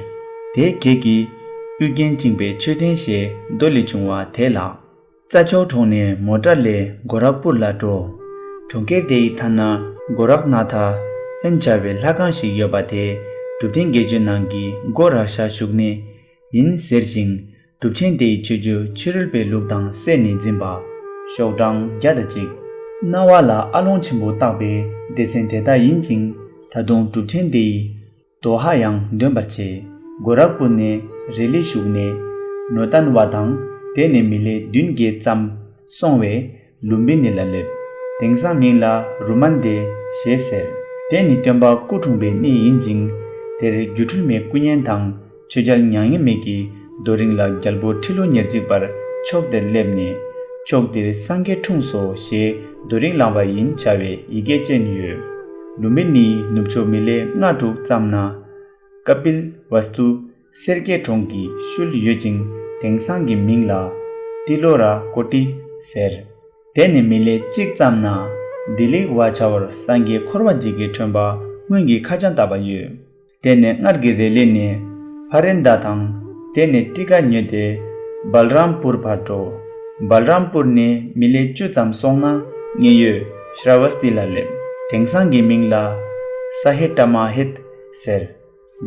དེའི་གེགས་ཀྱིས་དབུས་རྒྱན་བཅིངས་པའི་མཆོད་རྟེན་ཞེས་མདོ་ལས་བྱུང་བ་དེ་ལགས། རྩྭ་མཆོག་གྲོང་ནས་མོ་ཊ་ལས་གོ་རག་པུར་ལ་འགྲོ། གྲོང་ཁྱེར་དེ་ཡི་མཐའ་ན་གོ་རག་ནཱ་ཐ་ཧན་བྱ་བའི་ལྷ་ཁང་ཞིག་ཡོད་པ་དེ་གྲུབ་ཆེན་དགེ་བཅུའི་ནང་གི་གོ་རག་ཤ་བཞུགས་གནས་ཡིན་ཟེར་ཞིང་། གྲུབ་ཆེན་དེ་ཡི་ཆོས་བརྒྱུད་ཕྱི་རོལ་པའི་ལུགས་དང་བསྲེས་ནས་འཛིན་པ། ཤོག་གྲངས་བརྒྱ་དང་གཅིག། རྣ་བ་ལ་ཨ་ལོང་ཆེན་པོ་བཏགས་པའི་སྡེ་ཚན་དེ་དག་ཡིན་ཅིང་། ད་དུང་གྲུབ་ཆེན་དེ་ཡི་དོ་ཧ་ཡང་འདོན་པར་བྱེད། གོ་རག་པུར་ནས་རེ་ལི་བཞུགས་ནས་ནོ་ཏན་བ་དང་། དེ་ནས་མི་ལེ་བདུན་བརྒྱད་ཙམ་སོང་བས་ལུམ་བི་ནི་ལ་སླེབས། དེང་སང་མིང་ལ་རུ་མན་དེ་ཞེས་ཟེར། དེ་ནི་སྟོན་པ་སྐུ་འཁྲུངས་པའི་གནས་ཡིན་ཅིང་། དེར་སྒྱུ་འཕྲུལ་མའི་སྐུ་བརྙན་དང་། ཆོས་རྒྱལ་མྱ་ངན་མེད་ཀྱིས་རྡོ་རིང་ལ་རྒྱལ་པོ་ཁྲི་ལོ་ཉེར་གཅིག་པར་ཕྱོགས་དེར་སླེབས་ནས། ཕྱོགས་འདིར་སངས་རྒྱས་འཁྲུངས་སོ་ཞེས་རྡོ་རིང་བསླངས་པ་ཡིན་བྱ་བའི་ཡི་གེ་ཅན་ཡོད། ལུམ་བི་ནིའི་ནུབ་ཕྱོགས་མི་ལེ་ལྔ་དྲུག་ཙམ་ན། ཀ་པིལ་ཝ་སྟུ་སེར་སྐྱའི་གྲོང་གི་ཤུལ་ཡོད་ཅིང་། དེང་སང་གི་མིང་ལ་ཏི་ལོ་ར་ཀོ་ཏི་ཟེར། དེ་ནས་མི་ལེ་གཅིག་ཙམ་ན་དི་ལི་ཝ་བྱ་བར་སངས་རྒྱས་འཁོར་བ་འཇིག་གི་ཁྲོན་པ་སྔོན་གྱི་ཁ་བྱང་བཏབ་པ་ཡོད། དེ་ནས་སྔར་གྱི་རེ་ལི་ནས་ཕ་རན་དྷ་དང་། དེ་ནས་ཊི་ཀ་ཉོས་ཏེ་སྦལ་རམ་པུར་བར་འགྲོ། སྦལ་རམ་པུར་ནས་མི་ལེ་བཅུ་ཙམ་སོང་ན་མཉན་ཡོད། ཤྲ་བ་སྟི་ལ་སླེབས། དེང་སང་གི་མིང་ལ་ས་ཧེ་ཏྲ་མ་ཧེད་ཟེར།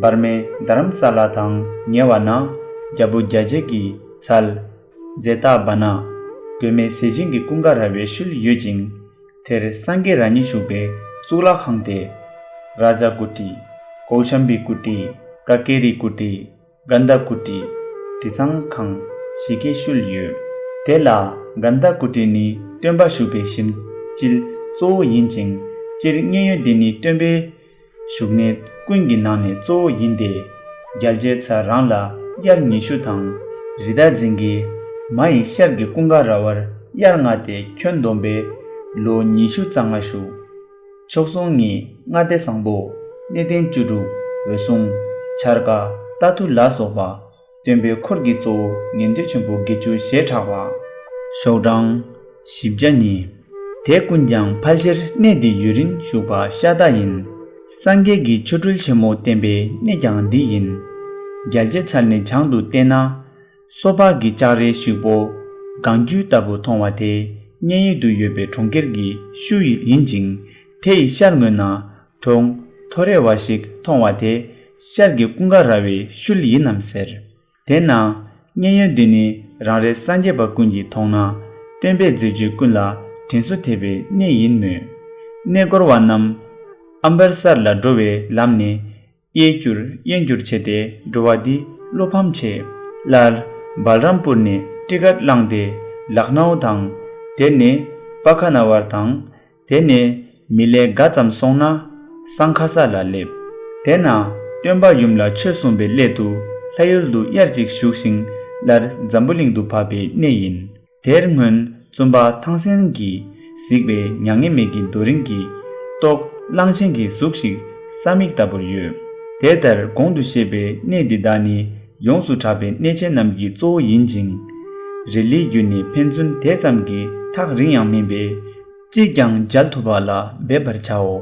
འབར་མའི་རྡ་རམ་ས་ལ་དང་ཉེ་བ་ན་རྒྱལ་པོ་རྒྱལ་བྱེད་ཀྱི་ཚལ་ཛེ་ཏ་བ་ན། མགོན་མེད་ཟས་སྦྱིན་གྱི་ཀུན་དགའ་ར་བའི་ཤུལ་ཡོད་ཅིང་། དེར་སངས་རྒྱས་རང་ཉིད་བཞུགས་པའི་གཙུག་ལག་ཁང་སྟེ། རཱ་ཛ་ཀུ་ཊི། ཀོའུ་ཤམ་བི་ཀུ་ཊི། ཀ་ཀེ་རི་ཀུ་ཊི། གན་དྷ་ཀུ་ཊི། དྲི་གཙང་ཁང་བཞི་ཀའི་ཤུལ་ཡོད། དེ་ལ་གན་དྷ་ཀུ་ཊི་ནི་སྟོན་པ་བཞུགས་པའི་ཞིང་སྤྱིལ་གཙོ་བོ་ཡིན་ཅིང་། སྤྱིར་མཉན་ཡོད་འདི་ནི་སྟོན་པའི་བཞུགས་གནས་ཀུན་གྱི་ནང་ནས་གཙོ་བོ་ཡིན་ཏེ། རྒྱལ་བྱེད་ཚལ་རང་ལ་དབྱར་ཉི་ཤུ་དང་། རི་དྭགས་འཛིན་གྱི་མ་ཡི་ཤར་གྱི་ཀུན་དགའ་ར་བར་དབྱར་ལྔ་སྟེ་ཁྱོན་བསྡོམས་པས་ལོ་ཉི་ཤུ་རྩ་ལྔ་བཞུགས། མཆོག་ཟུང་གཉིས་ལྔ་སྡེ་བཟང་པོ། གནས་བརྟན་བཅུ་དྲུག་འོད་སྲུང་། འཆར་ཀ་རྟ་ཐུལ་ལ་སོགས་པ། སྟོན་པའི་འཁོར་གྱི་གཙོ་བོ་ཉན་ཐོས་ཆེན་པོ་བརྒྱད་ཅུ་ཞེས་གྲགས་པ། ཤོག་གྲངས་བཞི་བརྒྱ་གཉིས། དེ་ཀུན་ཀྱང་ཕལ་ཆེར་གནས་འདི་ཡུན་རིང་བཞུགས་པ་ཤ་སྟག་ཡིན། སངས་རྒྱས་ཀྱི་ཆོ་འཕྲུལ་ཆེན་མོ་བསྟན་པའི་གནས་ཀྱང་འདི་ཡིན། རྒྱལ་བྱེད་ཚལ་ནས་བྱང་དུ་བལྟས་ན། སོ་ཕག་གི་ལྕགས་རིའི་ཞིག་པོ་གངས་རྒྱུད་ལྟ་བུ་མཐོང་བ་དེ་མཉན་ཡོད་དུ་ཡོད་པའི་གྲོང་ཁྱེར་གྱི་ཤུལ་ཡིན་ཅིང་། དེ་ཡི་ཤར་ངོས་ན་གྲོང་ཐོ་རེ་བ་ཞིག་མཐོང་བ་དེ་ཤར་གྱི་ཀུན་དགའ་ར་བའི་ཤུལ་ཡིན་ནམ་ཟེར། དེས་ན་མཉན་ཡོད་འདི་ནི་རང་རེ་སངས་རྒྱས་པ་ཀུན་གྱིས་མཐོང་ན་སྟོན་པའི་མཛད་སྤྱོད་ཀུན་ལ་དྲན་གསོ་ཐེབས་པའི་གནས་ཡིན་མོད། གནས་སྐོར་བ་རྣམས་ཨམ་བར་སར་ལ་འགྲོ་བའི་ལམ་ནས། གཡས་བསྐྱུར་གཡོན་བསྐྱུར་བྱས་ཏེ་འགྲོ་བ་འདི་བློ་ཕམ་ཆེ། སླར་སྦལ་རམ་པུར་ནས་ཊི་ཀཊ་བླངས་ཏེ་ལག་ནའུ་དང་། དེ་ནས་པ་ཁ་ན་བར་དང་། དེ་ནས་མི་ལེ་ག་ཙམ་སོང་ན་སང་ཁ་ས་ལ་སླེབས། དེ་ན་སྟོན་པ་ཡུམ་ལ་ཆོས་གསུངས་པའི་སླད་དུ་ལྷ་ཡུལ་དུ་དབྱར་གཅིག་བཞུགས་ཤིང་སླར་འཛམ་བུ་གླིང་དུ་བབས་པའི་གནས་ཡིན། དེར་སྔོན་བཙུན་པ་ཐང་སན་གྱིས་གཟིགས་པའི་མྱ་ངན་མེད་ཀྱི་རྡོ་རིང་གི་ཏོག་གླང་ཆེན་གྱི་གཟུགས་ཤིག་ས་མིག་ལྟ་བུར་ཡོད། དེ་ལྟར་གོང་དུ་བཤད་པའི་གནས་འདི་དག་ནི་ཡོངས་སུ་གྲགས་པའི་གནས་ཆེན་རྣམས་ཀྱི་གཙོ་བོ་ཡིན་ཅིང་། རི་ལིའི་རྒྱུད་ནི་ཕན་ཚུན་དེ་ཙམ་གྱི་ཐག་རིང་ཡང་མིན་པས། གཅིག་ཀྱང་མཇལ་ཐུབ་པ་ལ་འབད་པར་བྱའོ།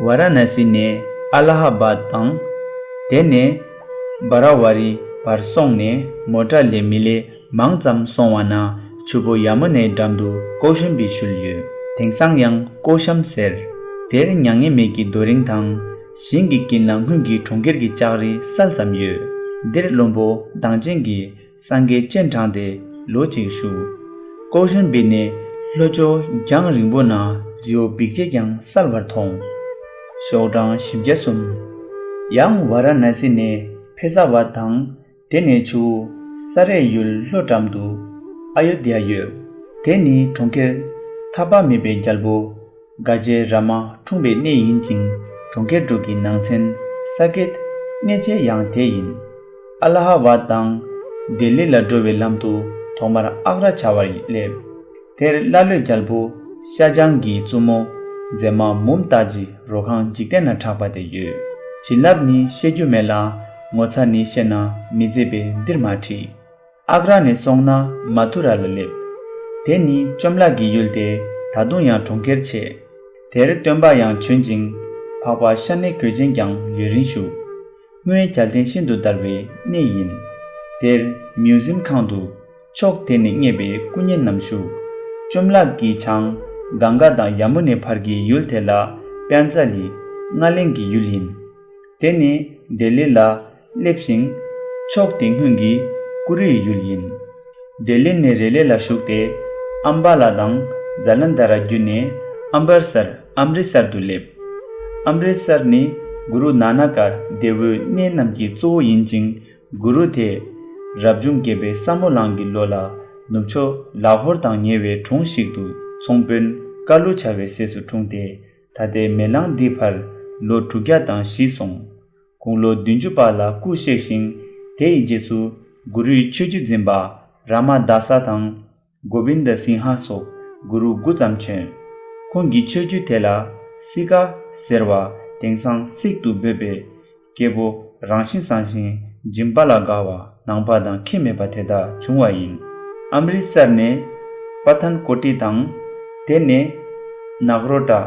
ཝཱ་ར་ཎ་སི་ནས་ཨ་ལ་ཧ་བཱད་དང་། དེ་ནས་བ་ར་ཝ་རི་བར་སོང་ནས་མོ་ཊ་ལས་མི་ལེ་མང་ཙམ་སོང་བ་ན་ཆུ་བོ་ཡ་མུ་ནའི་འགྲམ་དུ་ཀོའུ་ཤམ་བིའི་ཤུལ་ཡོད། དེང་སང་ཡང་ཀོའུ་ཤམ་ཟེར། དེར་མྱ་ངན་མེད་ཀྱི་རྡོ་རིང་དང་། ཞིང་གི་དཀྱིལ་ན་སྔོན་གྱི་གྲོང་ཁྱེར་གྱི་ལྕགས་རི་གསལ་ཙམ་ཡོད། འདིར་བློན་པོ་གདངས་ཅན་གྱིས་སངས་རྒྱས་སྤྱན་དྲངས་ཏེ་ལོ་གཅིག་བཞུགས། ཀོའུ་ཤམ་བི་ནས་ལྷོ་ཕྱོགས་རྒྱང་རིང་པོ་ན་རི་བོ་འབིགས་བྱེད་ཀྱང་གསལ་བར་མཐོང་། ཤོག་གྲངས་བཞི་བརྒྱ་གསུམ། ཡང་ཝཱ་ར་ཎ་སི་ནས་ཕེ་ས་ཝ་དང་། དེ་ནས་ཆུ་བོ་ས་རའི་ཡུལ་ལྷོ་འགྲམ་དུ་ཨ་ཡོ་དྷ་ཡ་ཡོད། དེ་ནི་གྲོང་ཁྱེར་ཐ་པ་མེད་པའི་རྒྱལ་པོ་ག་ཇེ་ར་མ་འཁྲུངས་པའི་གནས་ཡིན་ཅིང་། གྲོང་ཁྱེར་དྲུག་གི་ནང་ཚན་ས་ཀེད་གནས་བྱེད་ཡང་དེ་ཡིན། ཨ་ལ་ཧ་བཱད་དང་ལྡི་ལི་ལ་འགྲོ་བའི་ལམ་དུ་ཐོག་མར་ཨག་ར་བྱ་བར་སླེབས། དེར་ཀླ་ཀློའི་རྒྱལ་པོ་ཤཱ་ཇཱན་གྱི་བཙུན་མོ་མཛེས་མ་མུམ་ཏཱ་ཇི་རོ་ཁང་འཇིག་རྟེན་ན་གྲགས་པ་དེ་ཡོད། བྱིན་རླབས་ནི་བཤད་རྒྱུ་མེད་ལ། ངོ་མཚར་ནི་བཤད་ན་མི་མཛེས་པས་འདིར་མ་བྲིས། ཨག་ར་ནས་སོང་ན་མ་ཐུ་ར་ལ་སླེབས། དེ་ནི་བཅོམ་བརླག་གི་ཡུལ་ཏེ་ད་དུང་ཡང་གྲོང་ཁྱེར་ཆེ། དེར་སྟོན་པ་ཡང་བྱོན་ཅིང་། འཕགས་པ་ཤ་ནའི་གོས་ཅན་ཀྱང་ཡུན་རིང་བཞུགས། སྔོན་གྱལ་ཏིང་ཤིན་ཏུ་དར་བའི་གནས་ཡིན། དེར་མིའུ་ཟིམ་ཁང་དུ་ཕྱོགས་དེ་ནས་རྙེད་པའི་སྐུ་བརྙན་རྣམས་བཞུགས། བཅོམ་བརླག་གི་བྱང་གངྒཱ་དང་ཡ་མུ་ནའི་བར་གྱི་ཡུལ་དེ་ལ་པྱཱན་ཙ་ལི་ལྔ་ལེན་གྱི་ཡུལ་ཡིན། དེ་ནི་ལྡི་ལི་ལ་སླེབས་ཤིང་། ཕྱོགས་དེ་སྔོན་གྱི་ཀུ་རུའི་ཡུལ་ཡིན། ལྡི་ལི་ནས་རེ་ལེ་ལ་ཞུགས་ཏེ། ཨམ་བ་ལ་དང་ཛ་ལན་དྷ་ར་བརྒྱུད་ནས་ཨམ་བར་སར་ཨམ་རི་སར་དུ་སླེབས། ཨམ་རི་སར་ནི་གུ་རུ་ན་ན་ཀ་དེ་བོའི་གནས་རྣམས་ཀྱི་གཙོ་བོ་ཡིན་ཅིང་། གུ་རུ་དེ་རབ་བྱུང་བརྒྱད་པའི་ས་མོ་གླང་གི་ལོ་ལ་ནུབ་ཕྱོགས་ལ་ཧོར་དང་ཉེ་བའི་གྲོང་ཞིག་ཏུ་ཚོང་དཔོན་ཀ་ལུ་བྱ་བའི་སྲས་སུ་འཁྲུངས་ཏེ། ད་ལྟའི་མེ་གླང་འདིའི་བར་ལོ་དྲུག་བརྒྱ་དང་བཞི་སོང་། དགུང་ལོ་བདུན་ཅུ་པ་ལ་སྐུ་གཤེགས་ཤིང་། དེ་ཡི་རྗེས་སུ་གུ་རུའི་ཆོས་བརྒྱུད་འཛིན་པ་ར་མ་དཱ་ས་དང་། གོ་བིན་དཱ་སིང་ཧ་སོགས་གུ་རུ་དགུ་ཙམ་བྱོན། ཁོང་གི་ཆོས་བརྒྱུད་དེ་ལ་སི་ཀ་ཟེར་བ། དེང་སང་སིག་ཏུ་འབོད་པའི་སྐྱེས་བུ་རང་བཞིན་བཟང་ཞིང་སྦྱིན་པ་ལ་དགའ་བ་ནང་པ་དང་ཁྱད་མེད་པ་དེ་དག་བྱུང་བ་ཡིན། ཨམ་རི་སར་ནས་པ་ཐན་ཀོ་ཏི་དང་། དེ་ནས་ནག་རོ་ཏྲ་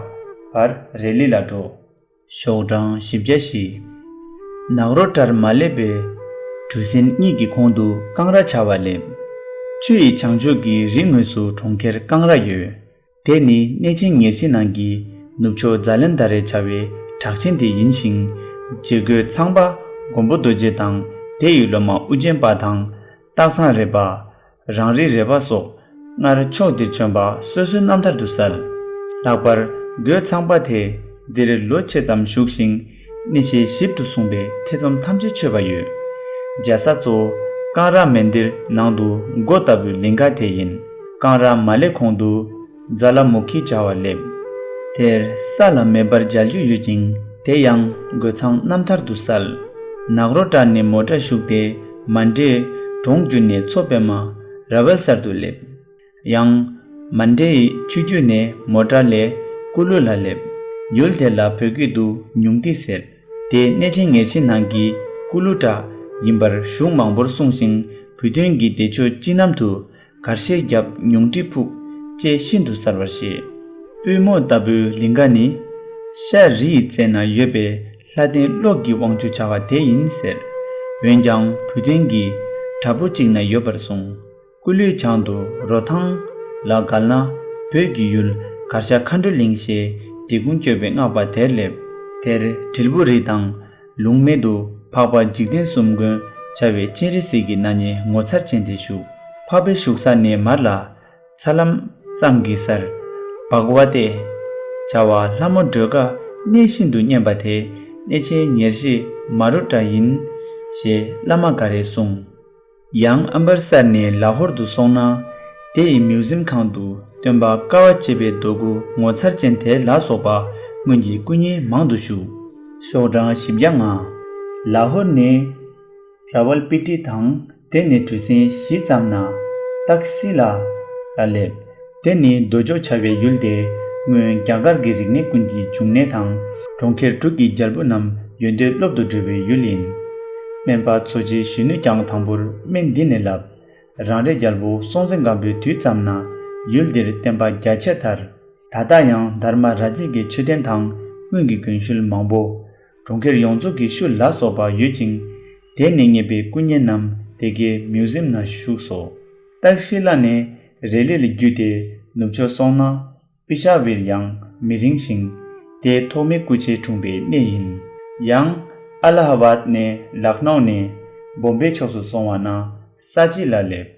བར་རེ་ལི་ལ་འགྲོ། ཤོག་གྲངས་བཞི་བརྒྱ་བཞི། ནག་རོ་ཏྲར་མ་སླེབས་པའི་གྲུ་གཟིངས་གཉིས་ཀྱི་གོང་དུ་ཀང་ར་བྱ་བ་སླེབས། ཆུ་ཡི་བྱང་ཕྱོགས་ཀྱི་རི་ངོས་སུ་གྲོང་ཁྱེར་ཀང་ར་ཡོད། དེ་ནི་གནས་ཆེན་ཉེར་བཞི་ནང་གི་ནུབ་ཕྱོགས་ཛཱ་ལན་དྷ་རའི་བྱ་བའི་གྲགས་ཆེན་དེ་ཡིན་ཞིང་། རྗེ་རྒོད་ཚང་པ་མགོན་པོ་རྡོ་རྗེ་དང་དེ་ཡི་སློབ་མ་ཨུ་རྒྱན་པ་དང་སྟག་ཚང་རས་པ། རང་རིག་རས་པ་སོགས་སྔར་ཕྱོགས་འདིར་བྱོན་པ་སོ་སོའི་རྣམ་ཐར་དུ་གསལ། ལྷག་པར་རྒོད་ཚང་པ་དེ་འདིར་ལོ་ཆེ་ཙམ་བཞུགས་ཤིང་གནས་ཆེན་ཞིབ་ཏུ་གསུངས་པས་ཐེ་ཚོམ་ཐམས་ཅད་ཆོད་པ་ཡོད། མཇལ་ས་གཙོ་བོ་ཀང་ར་མན་དིར་ནང་དུ་སྒོ་ལྟ་བུའི་ལིང་ག་དེ་ཡིན། ཀང་ར་མ་ལེབ་གོང་དུ་ཛ་ལ་མུ་ཁི་བྱ་བ་སླེབས། དེར་ས་ལ་མེ་འབར་མཇལ་རྒྱུ་ཡོད་ཅིང་དེ་ཡང་རྒོད་ཚང་རྣམ་ཐར་དུ་གསལ། ནག་རོ་ཊ་ནས་མོ་ཊ་ཞུགས་ཏེ་མན་ཌེ་གྲོང་བརྒྱུད་ནས་མཚོ་པདྨ་ར་ཝལ་སར་དུ་སླེབས། ཡང་མན་ཌེ་ཡི་ཆུ་རྒྱུད་ནས་མོ་ཊ་ལས་ཀུ་ལུ་ལ་སླེབས། ཡུལ་དེ་ལ་བོད་སྐད་དུ་ཉུང་ཏི་ཟེར། དེ་གནས་ཆེན་ཉེར་བཞི་ནང་གི་ཀུ་ལུ་ཊ་ཡིན་པར་གཞུང་མང་པོར་གསུངས་ཤིང་བོད་དོན་གྱི་བདེ་མཆོག་སྤྱི་རྣམ་དུ་གར་ཤེས་རྒྱབ་ཉུང་ཏི་ཕུག་ཅེས་ཤིན་ཏུ་གསལ་བར་བཤད། པུས་མོ་ལྟ་བུའི་ལིང་ག་ནི་ཤར་རི་ཡི་རྩེ་ན་ཡོད་པའི་ལྷ་ལྡན་གློག་གི་དབང་ཕྱུག་བྱ་བ་དེ་ཡིན་ཟེར། འོན་ཀྱང་བོད་དོན་གྱི་བྲག་ཕུག་ཅིག་ན་ཡོད་པར་གསུངས། སྐུ་ལུས་བྱང་དུ་རོ་ཐང་ལ་བརྒལ་ན་བོད་ཀྱི་ཡུལ་གར་ཞ་མཁའ་འགྲོའི་གླིང་ཞེས་འབྲི་གུང་བསྐྱོད་པའི་སྔགས་པ་དེར་སླེབས། དེར་དྲིལ་བུ་རི་དང་ལུང་སྨད་དུ་འཕགས་པ་འཇིག་རྟེན་གསུམ་མགོན་བྱ་བའི་སྤྱན་རས་གཟིགས་ཀྱི་སྣང་བརྙན་ངོ་མཚར་ཅན་དེ་བཞུགས། འཕགས་པའི་བཞུགས་ས་ནས་མར་ལ་ཚ་ལམ་ཙམ་གྱི་སར་བྷ་ག་ཝ་ཏེ་བྱ་བ་ལྷ་མོ་སྒྲོལ་དཀར་གནས་ཤིན་ཏུ་མཉེན་པ་དེ་གནས་ཆེན་ཉེར་བཞི་མ་རུ་ཏྲ་ཡིན་ཞེས་བླ་མ་འགའ་རེས་གསུངས། ཡང་ཨམ་བར་སར་ནས་ལ་ཧོར་དུ་སོང་ན་དེ་ཡི་མིའུ་ཟིམ་ཁང་དུ་སྟོན་པ་དཀའ་བ་སྤྱད་པའི་རྡོ་སྐུ་ངོ་མཚར་ཅན་དེ་ལ་སོགས་པ་སྔོན་གྱི་སྐུ་བརྙན་མང་དུ་བཞུགས། ཤོག་གྲངས་བཞི་བརྒྱ་ལྔ། ལ་ཧོར་ནས་ར་ཝལ་པི་ཏི་དང་དེ་ནས་གྲུ་གཟིངས་བཞི་ཙམ་ན་ཏག་སི་ལ་ལ་སླེབས། དེ་ནི་རྡོ་འཇོག་བྱ་བའི་ཡུལ་དེ་སྔོན་རྒྱ་གར་གྱི་རིག་གནས་ཀུན་གྱི་འབྱུང་གནས་དང་གྲོང་ཁྱེར་དྲུག་གི་རྒྱལ་པོ་རྣམས་ཡོན་ཏན་སློབ་ཏུ་འགྲོ་བའི་ཡུལ་ཡིན། སྨན་པ་འཚོ་བྱེད་གཞོན་ནུས་ཀྱང་དང་པོར་སྨན་འདི་ནས་བསླབས། རང་རེ་རྒྱལ་པོ་སྲོང་བཙན་སྒམ་པོའི་དུས་ཙམ་ན་ཡུལ་འདིར་བསྟན་པ་རྒྱ་ཆེར་དར། ད་ལྟ་ཡང་དྷརྨ་རཱ་ཛ་གི་མཆོད་རྟེན་དང་སྔོན་གྱི་དགོན་ཤུལ་མང་པོ། གྲོང་ཁྱེར་ཡོངས་རྫོགས་ཀྱི་ཤུལ་ལ་སོགས་པ་ཡོད་ཅིང་། དེ་ནས་རྙེད་པའི་སྐུ་བརྙན་རྣམས་དེ་གའི་མིའུ་ཟིམ་ན་བཞུགས་སོ། ཏག་ཤི་ལ་ནས་རེ་ལི་ལ་བརྒྱུད་དེ་ནུབ་ཕྱོགས་སོང་ན་པི་ཤ་ཝིར་ཡང་མི་རིང་ཞིང་། དེ་ཐོག་མའི་སྐུ་ཕྱྭའི་འཁྲུངས་པའི་གནས་ཡིན། ཡང་ཨ་ལ་ཧ་བཱད་ནས་ལག་ནའུ་ནས་བོམ་བེ་ཕྱོགས་སུ་སོང་བ་ན་ས་ཅི་ལ་སླེབས།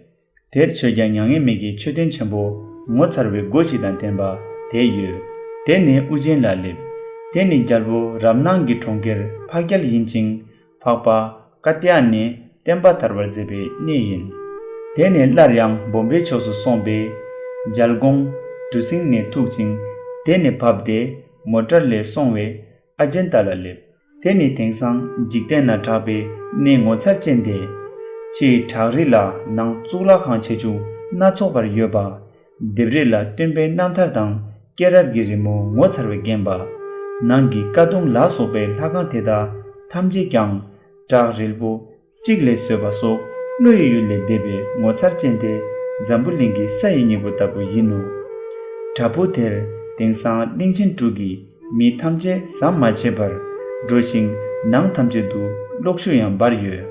དེར་ཆོས་རྒྱལ་མྱ་ངན་མེད་ཀྱི་མཆོད་རྟེན་ཆེན་པོ་ངོ་མཚར་བའི་སྒོ་ཞིག་དང་ལྡན་པ་དེ་ཡོད། དེ་ནས་ཨུ་རྒྱན་ལ་སླེབས། དེ་ནི་རྒྱལ་པོ་རབ་སྣང་གི་གྲོང་ཁྱེར་འཕགས་རྒྱལ་ཡིན་ཅིང་། འཕགས་པ་ཀ་ཏྱ་ནས་བསྟན་པ་དར་བར་མཛད་པའི་གནས་ཡིན། དེ་ནས་སླར་ཡང་བོམ་བེ་ཕྱོགས་སུ་སོང་པས། མཇལ་གོང་གྲུ་གཟིངས་ནས་ཐུག་ཅིང་། དེ་ནས་བབས་ཏེ་མོ་ཊར་ལས་སོང་བས་ཨ་ཇན་ཏ་ལ་སླེབས། དེ་ནི་དེང་སང་འཇིག་རྟེན་ན་གྲགས་པའི་གནས་ངོ་མཚར་ཅན་ཏེ། ཕྱིའི་བྲག་རི་ལ་ནང་གཙུག་ལག་ཁང་ཆེ་ཆུང་སྣ་ཚོགས་པར་ཡོད་པ། ལྡེབས་རིས་ལ་སྟོན་པའི་རྣམ་ཐར་དང་སྐྱེས་རབས་ཀྱི་རི་མོ་ངོ་མཚར་བས་བརྒྱན་པ། ནང་གི་ཀ་གདུང་ལ་སོགས་པའི་ལྷ་ཁང་དེ་དག་ཐམས་ཅད་ཀྱང་བྲག་རིལ་པོ་གཅིག་ལས་བཟོས་པ་སོགས་བློ་ཡི་ཡུལ་ལས་འདས་པའི་ངོ་མཚར་ཅན་ཏེ་འཛམ་བུ་གླིང་གི་ས་ཡི་སྙིང་པོ་ལྟ་བུ་ཡིན་ནོ། བྲག་ཕུག་དེར་དེང་སང་གླིང་ཆེན་དྲུག་གི་མི་ཐམས་ཅད་ཟམ་མ་ཆད་པར་འགྲོ་ཞིང་ནང་ཐམས་ཅད་དུ་གློག་ཤུགས་ཡང་འབར་ཡོད།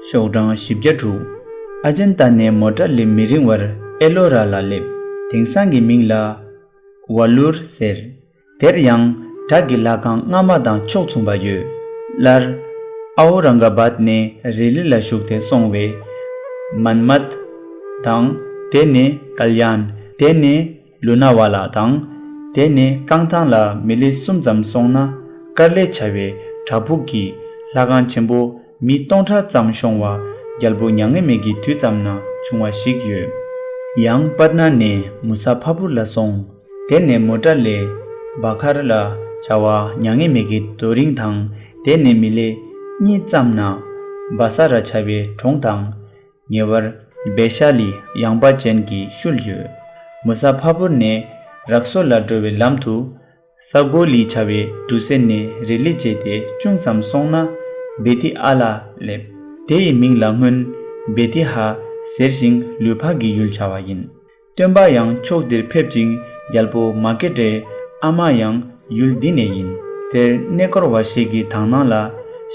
ཤོག་གྲངས་བཞི་བརྒྱ་དྲུག། ཨ་ཇན་ཏ་ནས་མོ་ཊ་ལས་མི་རིང་བར་ཨེ་ལོ་ར་ལ་སླེབས། དེང་སང་གི་མིང་ལ་ཝ་ལུར་ཟེར། དེར་ཡང་བྲག་གི་ལྷ་ཁང་སྔ་མ་དང་ཕྱོགས་མཚུངས་པ་ཡོད། སླར་ཨའུ་རང་ག་བཱད་ནས་རེ་ལི་ལ་ཞུགས་ཏེ་སོང་བས། མན་མད་དང་དེ་ནས་ཀལ་ཡཱན། དེ་ནས་ལུ་ན་ཝ་ལ་དང་། དེ་ནས་རྐང་ཐང་ལ་མི་ལེ་གསུམ་ཙམ་སོང་ན་དཀར་ལེ་བྱ་བའི་བྲག་ཕུག་གི་ལྷ་ཁང་ཆེན་པོ་མི་སྟོང་ཕྲག་ཙམ་ཤོང་བ་རྒྱལ་པོ་མྱ་ངན་མེད་ཀྱི་དུས་ཙམ་ན་བྱུང་བ་ཞིག་ཡོད། ཡང་པར་ན་ནས་མུ་ས་ཕ་བུར་ལ་སོང་། དེ་ནས་མོ་ཊ་ལས་བ་ཁར་ལ་བྱ་བ་མྱ་ངན་མེད་ཀྱི་རྡོ་རིང་དང་དེ་ནས་མི་ལེ་གཉིས་ཙམ་ན་བ་ས་ར་བྱ་བའི་གྲོང་དང་། ཉེ་བར་བེ་ཤ་ལི་ཡངས་པ་ཅན་གྱི་ཤུལ་ཡོད། མུ་ས་ཕ་བུར་ནས་རག་སོ་ལ་འགྲོ་བའི་ལམ་དུ་ས་གོ་ལི་བྱ་བའི་གྲུ་གཟིངས་ནས་རི་ལི་བྱས་ཏེ་ཅུང་ཙམ་སོང་ན་བེ་ཏི་ཨ་ལ་སླེབས། དེ་ཡི་མིང་ལ་སྔོན་བེ་ཏི་ཧ་ཟེར་ཞིང་ལུས་འཕགས་ཀྱི་ཡུལ་བྱ་བ་ཡིན། སྟོན་པ་ཡང་ཕྱོགས་འདིར་ཕེབས་ཅིང་རྒྱལ་པོ་མ་ཀེ་ཏྲའི་ཨ་མ་ཡང་ཡུལ་འདི་ནས་ཡིན། དེར་གནས་སྐོར་བ་ཞིག་གི་དག་སྣང་ལ་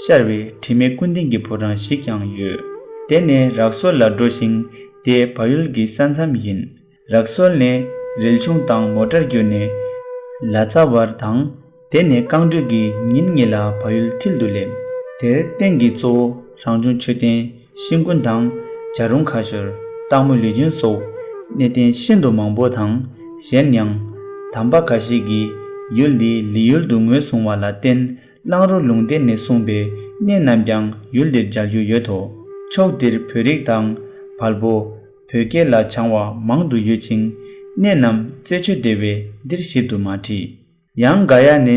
ཤར་བའི་དྲི་མེད་ཀུན་ལྡན་གྱི་ཕོ་བྲང་ཞིག་ཀྱང་ཡོད། དེ་ནས་རག་སོལ་ལ་འགྲོ་ཞིང་དེ་བལ་ཡུལ་གྱི་ས་མཚམས་ཡིན། རག་སོལ་ནས་ རལ་ཆུང་དང་མོ་ཊར་བརྒྱུད་ནས་ལ་ཙཱ་བར་དང་། དེ་ནས་རྐང་འགྲོས་ཀྱིས་ཉིན་གཉིས་ལ་བལ་ཡུལ་མཐིལ་དུ་སླེབས། དེར་རྟེན་གྱི་གཙོ་བོ་རང་བྱུང་མཆོད་རྟེན་ཤིང་ཀུན་དང་བྱ་རུང་ཁ་ཤོར་སྟག་མོ་ལུས་སྦྱིན་སོགས་གནས་རྟེན་ཤིན་ཏུ་མང་པོ་དང་། གཞན་ཡང་། དམ་པ་འགའ་ཞིག་གིས་ཡུལ་འདི་ལི་ཡུལ་དུ་ངོས་བཟུང་བ་ལ་བརྟེན། གླང་རོ་ལུང་བསྟན་ནས་གསུངས་པའི་གནས་རྣམས་ཀྱང་ཡུལ་འདིར་མཇལ་རྒྱུ་ཡོད་དོ། ཕྱོགས་འདིར་བོད་རིགས་དང་བལ་པོ། བོད་སྐད་ལ་བྱང་བ་མང་དུ་ཡོད་ཅིང་། གནས་རྣམས་རྩད་ཆོད་བདེ་བས་འདིར་ཞིབ་ཏུ་མ་བྲིས། ཡང་ག་ཡ་ནས་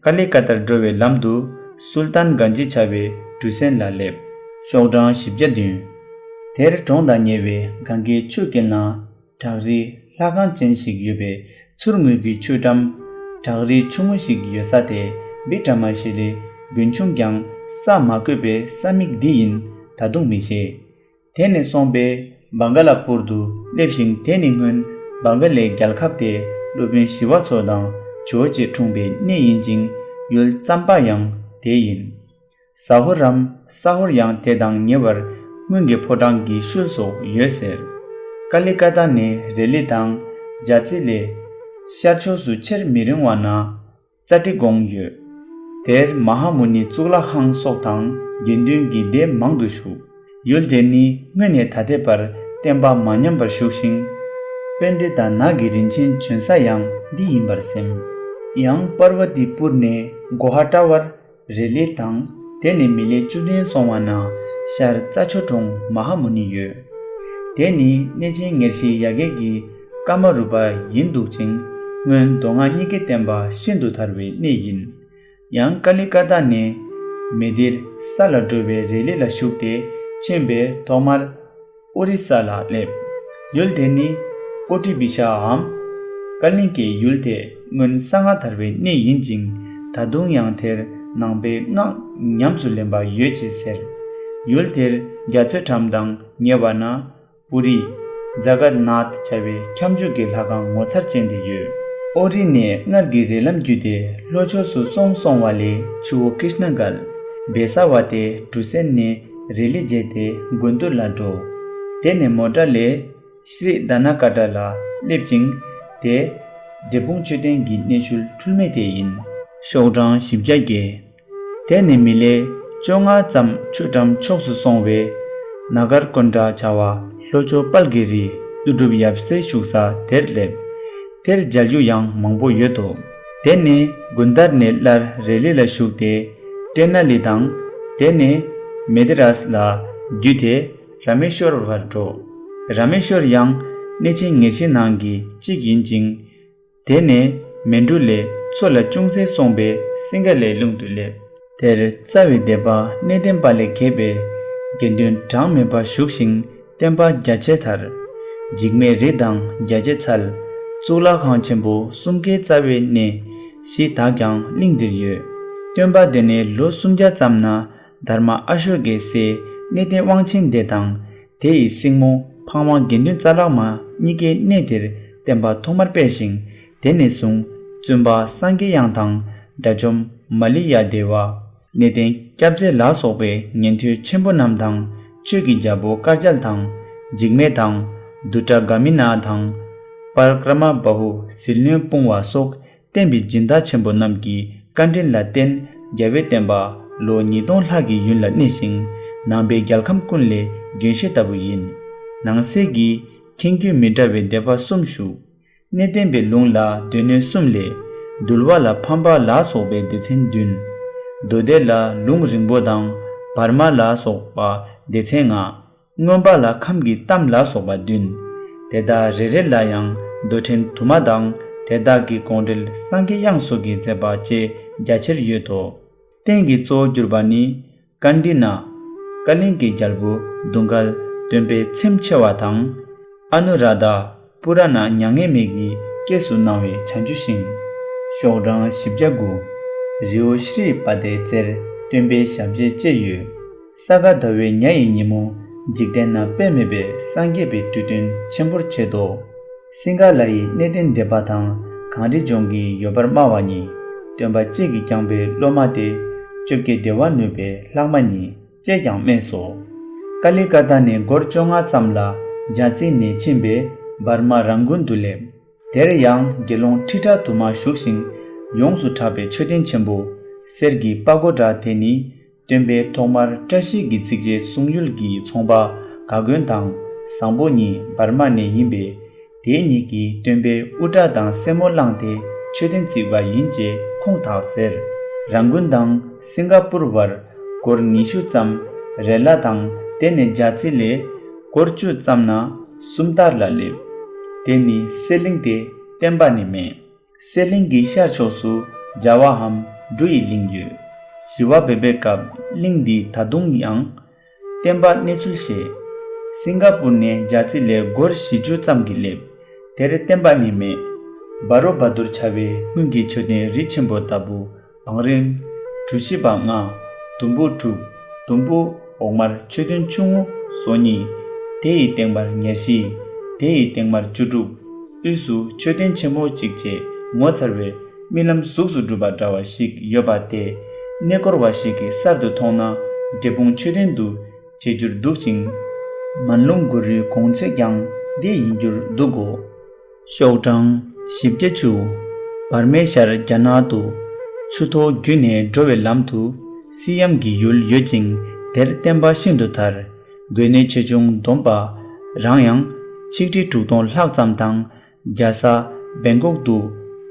ཀ་ལི་ཀ་ཏར་འགྲོ་བའི་ལམ་དུ་སུལ་ཏཱན་གན་ཇི་བྱ་བའི་གྲུ་གཟིངས་ལ་སླེབས། ཤོག་གྲངས་བཞི་བརྒྱ་བདུན། དེར་གྲོང་དང་ཉེ་བའི་གངྒཱའི་ཆུ་དཀྱིལ་ན། བྲག་རིའི་ལྷ་ཁང་ཅན་ཞིག་ཡོད་པའི་ཚུར་ངོས་ཀྱི་ཆུ་འགྲམ། བྲག་རི་ཆུང་ངུ་ཞིག་ཡོད་ས་དེ་བི་ཀྲ་མ་ཤི་ལའི་མགོན་ཆུང་ཀྱང་ས་མ་བརྐོས་པའི་ས་མིག་འདི་ཡིན་ད་དུང་མི་ཤེས། དེ་ནས་སོང་པས་བང་ག་ལ་པུར་དུ་སླེབས་ཤིང་། དེ་ནི་སྔོན་བང་ག་ལའི་རྒྱལ་ཁབ་དེ་སློབ་དཔོན་ཞི་བ་འཚོ་དང་ཇོ་བོ་རྗེ་འཁྲུངས་པའི་གནས་ཡིན་ཅིང་། ཡུལ་ཙམ་པ་ཡང་དེ་ཡིན། ཟ་ཧོར་རམ་ས་ཧོར་ཡང་དེ་དང་ཉེ་བར་སྔོན་གྱི་ཕོ་བྲང་གི་ཤུལ་སོགས་ཡོད་ཟེར། ཀ་ལི་ཀ་ཏ་ནས་རེ་ལི་དང་ཇཱ་ཙི་ལས་ཤར་ཕྱོགས་སུ་ཆེར་མི་རིང་བ་ན། ཙ་ཏི་གོང་ཡོད། དེར་མ་ཧཱ་མུ་ནི་གཙུག་ལག་ཁང་སོགས་དང་དགེ་འདུན་གྱི་སྡེ་མང་དུ་བཞུགས། ཡུལ་དེ་ནི་སྔོན་ནས་ད་ལྟའི་བར་བསྟན་པ་མ་ཉམས་པར་བཞུགས་ཤིང་། པཎྜི་ཏ་ནགས་ཀྱི་རིན་ཆེན་བྱོན་ས་ཡང་འདི་ཡིན་པར་སེམས། ཡང་པར་བ་ཏི་པུར་ནས་གོ་ཧ་ཏྲ་བར་རེ་ལི་དང་། དེ་ནས་མི་ལེ་བཅུ་བདུན་སོང་བ་ན་ཤར་རྩྭ་མཆོག་གྲོང་མ་ཧཱ་མུ་ནི་ཡོད། དེ་ནི་གནས་ཆེན་ཉེར་བཞི་ཡ་གྱལ་གྱི་ཀ་མ་རུ་པ་ཡིན་འདུག་ཅིང་། སྔོན་མདོ་སྔགས་གཉིས་ཀའི་བསྟན་པ་ཤིན་ཏུ་དར་བའི་གནས་ཡིན། ཡང་ཀ་ལི་ཀ་ཏ་ནས་མེ་དིར་ས་ལ་འགྲོ་བའི་རེ་ལི་ལ་ཞུགས་ཏེ་ཕྱིན་པས་ཐོག་མར་ཨོ་རི་ས་ལ་སླེབས། ཡུལ་དེ་ནི་ཨོ་ཏི་བི་ཤའམ་ཀ་ལིང་ཀའི་ཡུལ་ཏེ་སྔོན་གསང་སྔགས་དར་བའི་གནས་ཡིན་ཅིང་། ད་དུང་ཡང་དེར་ནང་པའི་སྔགས་ཉམས་སུ་ལེན་པ་ཡོད་ཅེས་ཟེར། ཡུལ་དེར་རྒྱ་མཚོའི་འགྲམ་དང་ཉེ་བ་ན་པུ་རི། ཛ་གར་ནཱཐ་བྱ་བའི་ཁྱབ་འཇུག་གི་ལྷ་ཁང་ངོ་མཚར་ཅན་དེ་ཡོད། ཨོ་རི་ནས་སྔར་གྱི་རི་ལམ་བརྒྱུད་དེ་ལྷོ་ཕྱོགས་སུ་སོང་སོང་བ་ལས་ཆུ་བོ་ཀྲིཤ་ན་གལ་བེ་ས་བ་དེ་གྲུ་གཟིངས་ནས་རི་ལི་བརྗེས་ཏེ་དགོན་དུ་ལ་འགྲོ། དེ་ནས་མོ་ཊ་ལས་ཤྲི་དྷ་ན་ཀ་ཏ་ལ་སླེབས་ཅིང་། དེ་འབྲས་སྤུངས་མཆོད་རྟེན་གྱི་གནས་ཤུལ་འཁྲུལ་མེད་དེ་ཡིན། ཤོག་གྲངས་བཞི་བརྒྱ་བརྒྱད། དེ་ནས་མི་ལེ་བཅོ་ལྔ་ཙམ་ཆུ་འགྲམ་ཕྱོགས་སུ་སོང་བས། ན་གར་ཀུན་ཌ་བྱ་བ་ལྷོ་ཕྱོགས་དཔལ་གྱི་རི་ཀླུ་སྒྲུབ་ཡབ་སྲས་བཞུགས་ས་དེར་སླེབས། དེར་མཇལ་རྒྱུ་ཡང་མང་པོ་ཡོད་དོ། དེ་ནས་དགོན་དར་ནས་སླར་རེ་ལི་ལ་ཞུགས་ཏེ་ཏྲེ་ན་ལི་དང་། དེ་ནས་མེ་དི་རཱས་ལ་བརྒྱུད་དེ་ར་མེ་ཤོར་བར་འགྲོ། ར་མེ་ཤོར་ཡང་གནས་ཆེན་ཉེར་བཞི་ནང་གི་གཅིག་ཡིན་ཅིང་། དེ་ནས་མེ་འབྲུ་ལས་མཚོ་ལ་ཅུང་ཟད་སོང་པའི་སིང་ག་ལའི་ལུང་དུ་སླེབས། དེར་རྩ་བའི་སྡེ་པ་གནས་བརྟན་པ་ལས་གྱེས་པའི་དགེ་འདུན་གྲངས་མེད་པ་བཞུགས་ཤིང་བསྟན་པ་རྒྱ་ཆེར་དར། འཇིགས་མེད་རི་དང་རྒྱ་རྗེ་ཚལ། གཙུག་ལག་ཁང་ཆེན་པོ་གསུམ་ཀའི་རྩ་བའི་གནས་བཞི་དག་ཀྱང་གླིང་འདིར་ཡོད། སྟོན་པ་དེ་ནས་ལོ་སུམ་བརྒྱ་ཙམ་ན་དྷརྨ་ཨ་ཤོ་ཀའི་སྲས་གནས་བརྟན་དབང་ཆེན་སྡེ་དང་། དེ་ཡི་སྲིང་མོ་འཕགས་མ་དགེ་འདུན་རྩ་ལག་མ་གཉིས་ཀས་གནས་དེར་བསྟན་པ་ཐོག་མར་སྤེལ་ཞིང་། དེ་ནས་བཟུང་བཙུན་པ་སངས་རྒྱས་དབྱངས་དང་དགྲ་བཅོམ་མ་ལི་ཡ་དེ་བ། གནས་བརྟན་སྐྱབས་རྗེ་ལ་སོགས་པའི་ཉན་ཐོས་ཆེན་པོ་རྣམས་དང་། ཆོས་ཀྱི་རྒྱལ་པོ་དཀར་རྒྱལ་དང་། འཇིགས་མེད་དང་། དུ་ཏྲ་ག་མི་ན་དང་། པར་ཀྲ་མ་བ་ཧུ་ཟིལ་གནོན་དཔུང་བ་སོགས། བསྟན་པའི་སྦྱིན་བདག་ཆེན་པོ་རྣམས་ཀྱི་བཀའ་དྲིན་ལ་བརྟེན། རྒྱལ་བའི་བསྟན་པ་ལོ་ཉིས་སྟོང་ལྷག་གི་ཡུན་ལ་གནས་ཤིང་། ནང་པའི་རྒྱལ་ཁམས་ཀུན་ལས་རྒྱུན་ཤེས་ལྟ་བུ་ཡིན། ནང་གསེས་ཀྱི་མཁྱེན་རྒྱུད་མི་འདྲ་བའི་སྡེ་པ་གསུམ་བཞུགས། གནས་བརྟན་པའི་ལུང་ལ་སྡེ་སྣོད་གསུམ་ལས། འདུལ་བ་ལ་ཕམ་པ་ལ་སོགས་པའི་སྡེ་ཚན་བདུན། མདོ་སྡེ་ལ་ལུང་རིང་པོ་དང་བར་མ་ལ་སོགས་པ་སྡེ་ཚན་ལྔ། མངོན་པ་ལ་ཁམས་ཀྱི་གཏམ་ལ་སོགས་པ་བདུན། དེ་དག་རེ་རེ་ལ་ཡང་མདོ་ཕྲན་དུ་མ་དང་དེ་དག་གི་དགོངས་འགྲེལ་སངས་རྒྱས་དབྱངས་སོགས་ཀྱིས་མཛད་པ་བཅས་རྒྱ་ཆེར་ཡོད་དོ། རྟེན་གྱི་གཙོ་བོར་གྱུར་པ་ནི། ཀཱན་ཏི་ན། ཀ་ལིང་གའི་རྒྱལ་པོ་གདུང་དཀར་སྟོན་པའི་ཚེམས་ཆེ་བ་དང་། ཨ་ནུ་རཱ་དྷ། པུ་ར་ན་མྱ་ངན་མེད་ཀྱི་སྐྱེས་སུ་གནང་བའི་བྱང་ཆུབ་ཤིང་། ཤོག་གྲངས་བཞི་བརྒྱ་དགུ། རི་བོ་ཤྲི་པ་དའི་རྩེར་སྟོན་པའི་ཞབས་རྗེས་བཅས་ཡོད། ས་ག་ཟླ་བའི་ཉ་ཡི་ཉིན་མོ་འཇིག་རྟེན་ན་དཔེ་མེད་པའི་སངས་རྒྱས་པའི་དུས་སྟོན་ཆེན་པོར་བྱེད་དོ། སིང་ག་ལ་ཡི་གནས་བརྟན་སྡེ་པ་དང་གངས་རི་ལྗོངས་ཀྱི་ཡོལ་བར་དམའ་བ་ཉིད། སྟོན་པ་གཅིག་གིས་བསྐྱངས་པའི་སློབ་མ་སྟེ། བཅོ་བརྒྱད་བདེ་བ་ནུས་པའི་ལྷག་མ་ཉིད་ཅེས་ཀྱང་སྨྲས་སོ། ཀ་ལི་ཀ་ཏ་ནས་སྒོར་བཅོ་ལྔ་ཙམ་ལ་ཇཱ་ཙི་ནས་ཕྱིན་པས་འབར་མ་རང་དགོན་དུ་སླེབས། དེར་ཡང་དགེ་སློང་ཁྲི་ཕྲག་དུ་མ་བཞུགས་ཤིང་། ཡོངས་སུ་གྲགས་པའི་མཆོད་རྟེན་ཆེན་པོ་གསེར་གྱི་པ་སྒོ་འདྲ་དེ་ནི། སྟོན་པས་ཐོག་མར་བཀྲ་ཤིས་ཀྱི་ཚིག་རེ་གསུང་ཡུལ་གྱི་ཚོང་པ་ག་དགོན་དང་བཟང་པོ་གཉིས་འབར་མ་ནས་ཡིན་པས། དེ་གཉིས་ཀྱིས་སྟོན་པའི་དབུ་སྐྲ་དང་སེན་མོ་བླངས་ཏེ་མཆོད་རྟེན་བརྩིགས་པ་ཡིན་ཅེས་ཁུངས་དག་ཟེར། རང་དགོན་དང་སིང་ག་པུར་བར་སྒོར་ཉི་ཤུ་ཙམ་རེ་ལ་དང་། དེ་ནས་རྒྱ་རྩི་ལས་སྒོར་བཅུ་ཙམ་ན་སུམ་རྟར་ལ་སླེབས། དེ་ནི་གསེར་གླིང་སྟེ་བསྟན་པ་ནི་མེད། གསེར་གླིང་གི་ཤར་ཕྱོགས་སུ་རྒྱལ་བའམ་འབྲུ་ཡི་གླིང་ཡོད། ཞི་བ་འབད་པའི་སྐབས་གླིང་འདི་ད་དུང་ཡང་བསྟན་པ་གནས་ཚུལ་བཤད། སིང་ག་པུར་ནས་རྒྱ་རྩི་ལས་སྒོར་བཞི་བཅུ་ཙམ་གྱིས་སླེབས། དེར་བསྟན་པ་ནི་མེད། བ་རོ་བ་དུར་བྱ་བའི་སྔོན་གྱི་མཆོད་རྟེན་རི་ཆེན་པོ་ལྟ་བུ་བང་རིམ་གྲུ་བཞི་པ་ལྔ། དུམ་བུ་དྲུག་དུམ་བུ་འོག་མར་མཆོད་རྟེན་ཆུང་ངུ་སོ་གཉིས། དེ་ཡི་སྟེང་མར་ཉེར་བཞི། དེ་ཡི་སྟེང་མར་བཅུ་དྲུག་དབུས་སུ་མཆོད་རྟེན་ཆེན་མོ་གཅིག་བཅས་ངོ་མཚར་བའི་རྨི་ལམ་གཟུགས་སུ་གྲུབ་པ་འདྲ་བ་ཞིག་ཡོད་པ་དེ། གནས་སྐོར་བ་ཞིག་གིས་གསར་དུ་མཐོང་ན་འབྲས་སྤུངས་མཆོད་རྟེན་དུ་བྱེད་རྒྱུར་འདུག་ཅིང་། མན་ལུང་གུ་རུའི་དགོངས་ཚུལ་ཀྱང་འདི་ཡིན་རྒྱུར་འདུག་གོ། ཤོག་གྲངས་བཞི་བརྒྱ་བཅུ། བར་མའི་ཤར་རྒྱ་ནག་ཏུ་ཆུ་ཐོག་བརྒྱུད་ནས་འགྲོ་བའི་ལམ་དུ་སི་ཡམ་གྱི་ཡུལ་ཡོད་ཅིང་། དེར་བསྟན་པ་ཤིན་ཏུ་དར། དགོན་གནས་ཆེ་ཆུང་བསྡོམས་པ་རང་ཡང་ཆིག་ཁྲི་དྲུག་སྟོང་ལྷག་ཙམ་དང་། རྒྱལ་ས་བེང་ཀོག་ཏུ་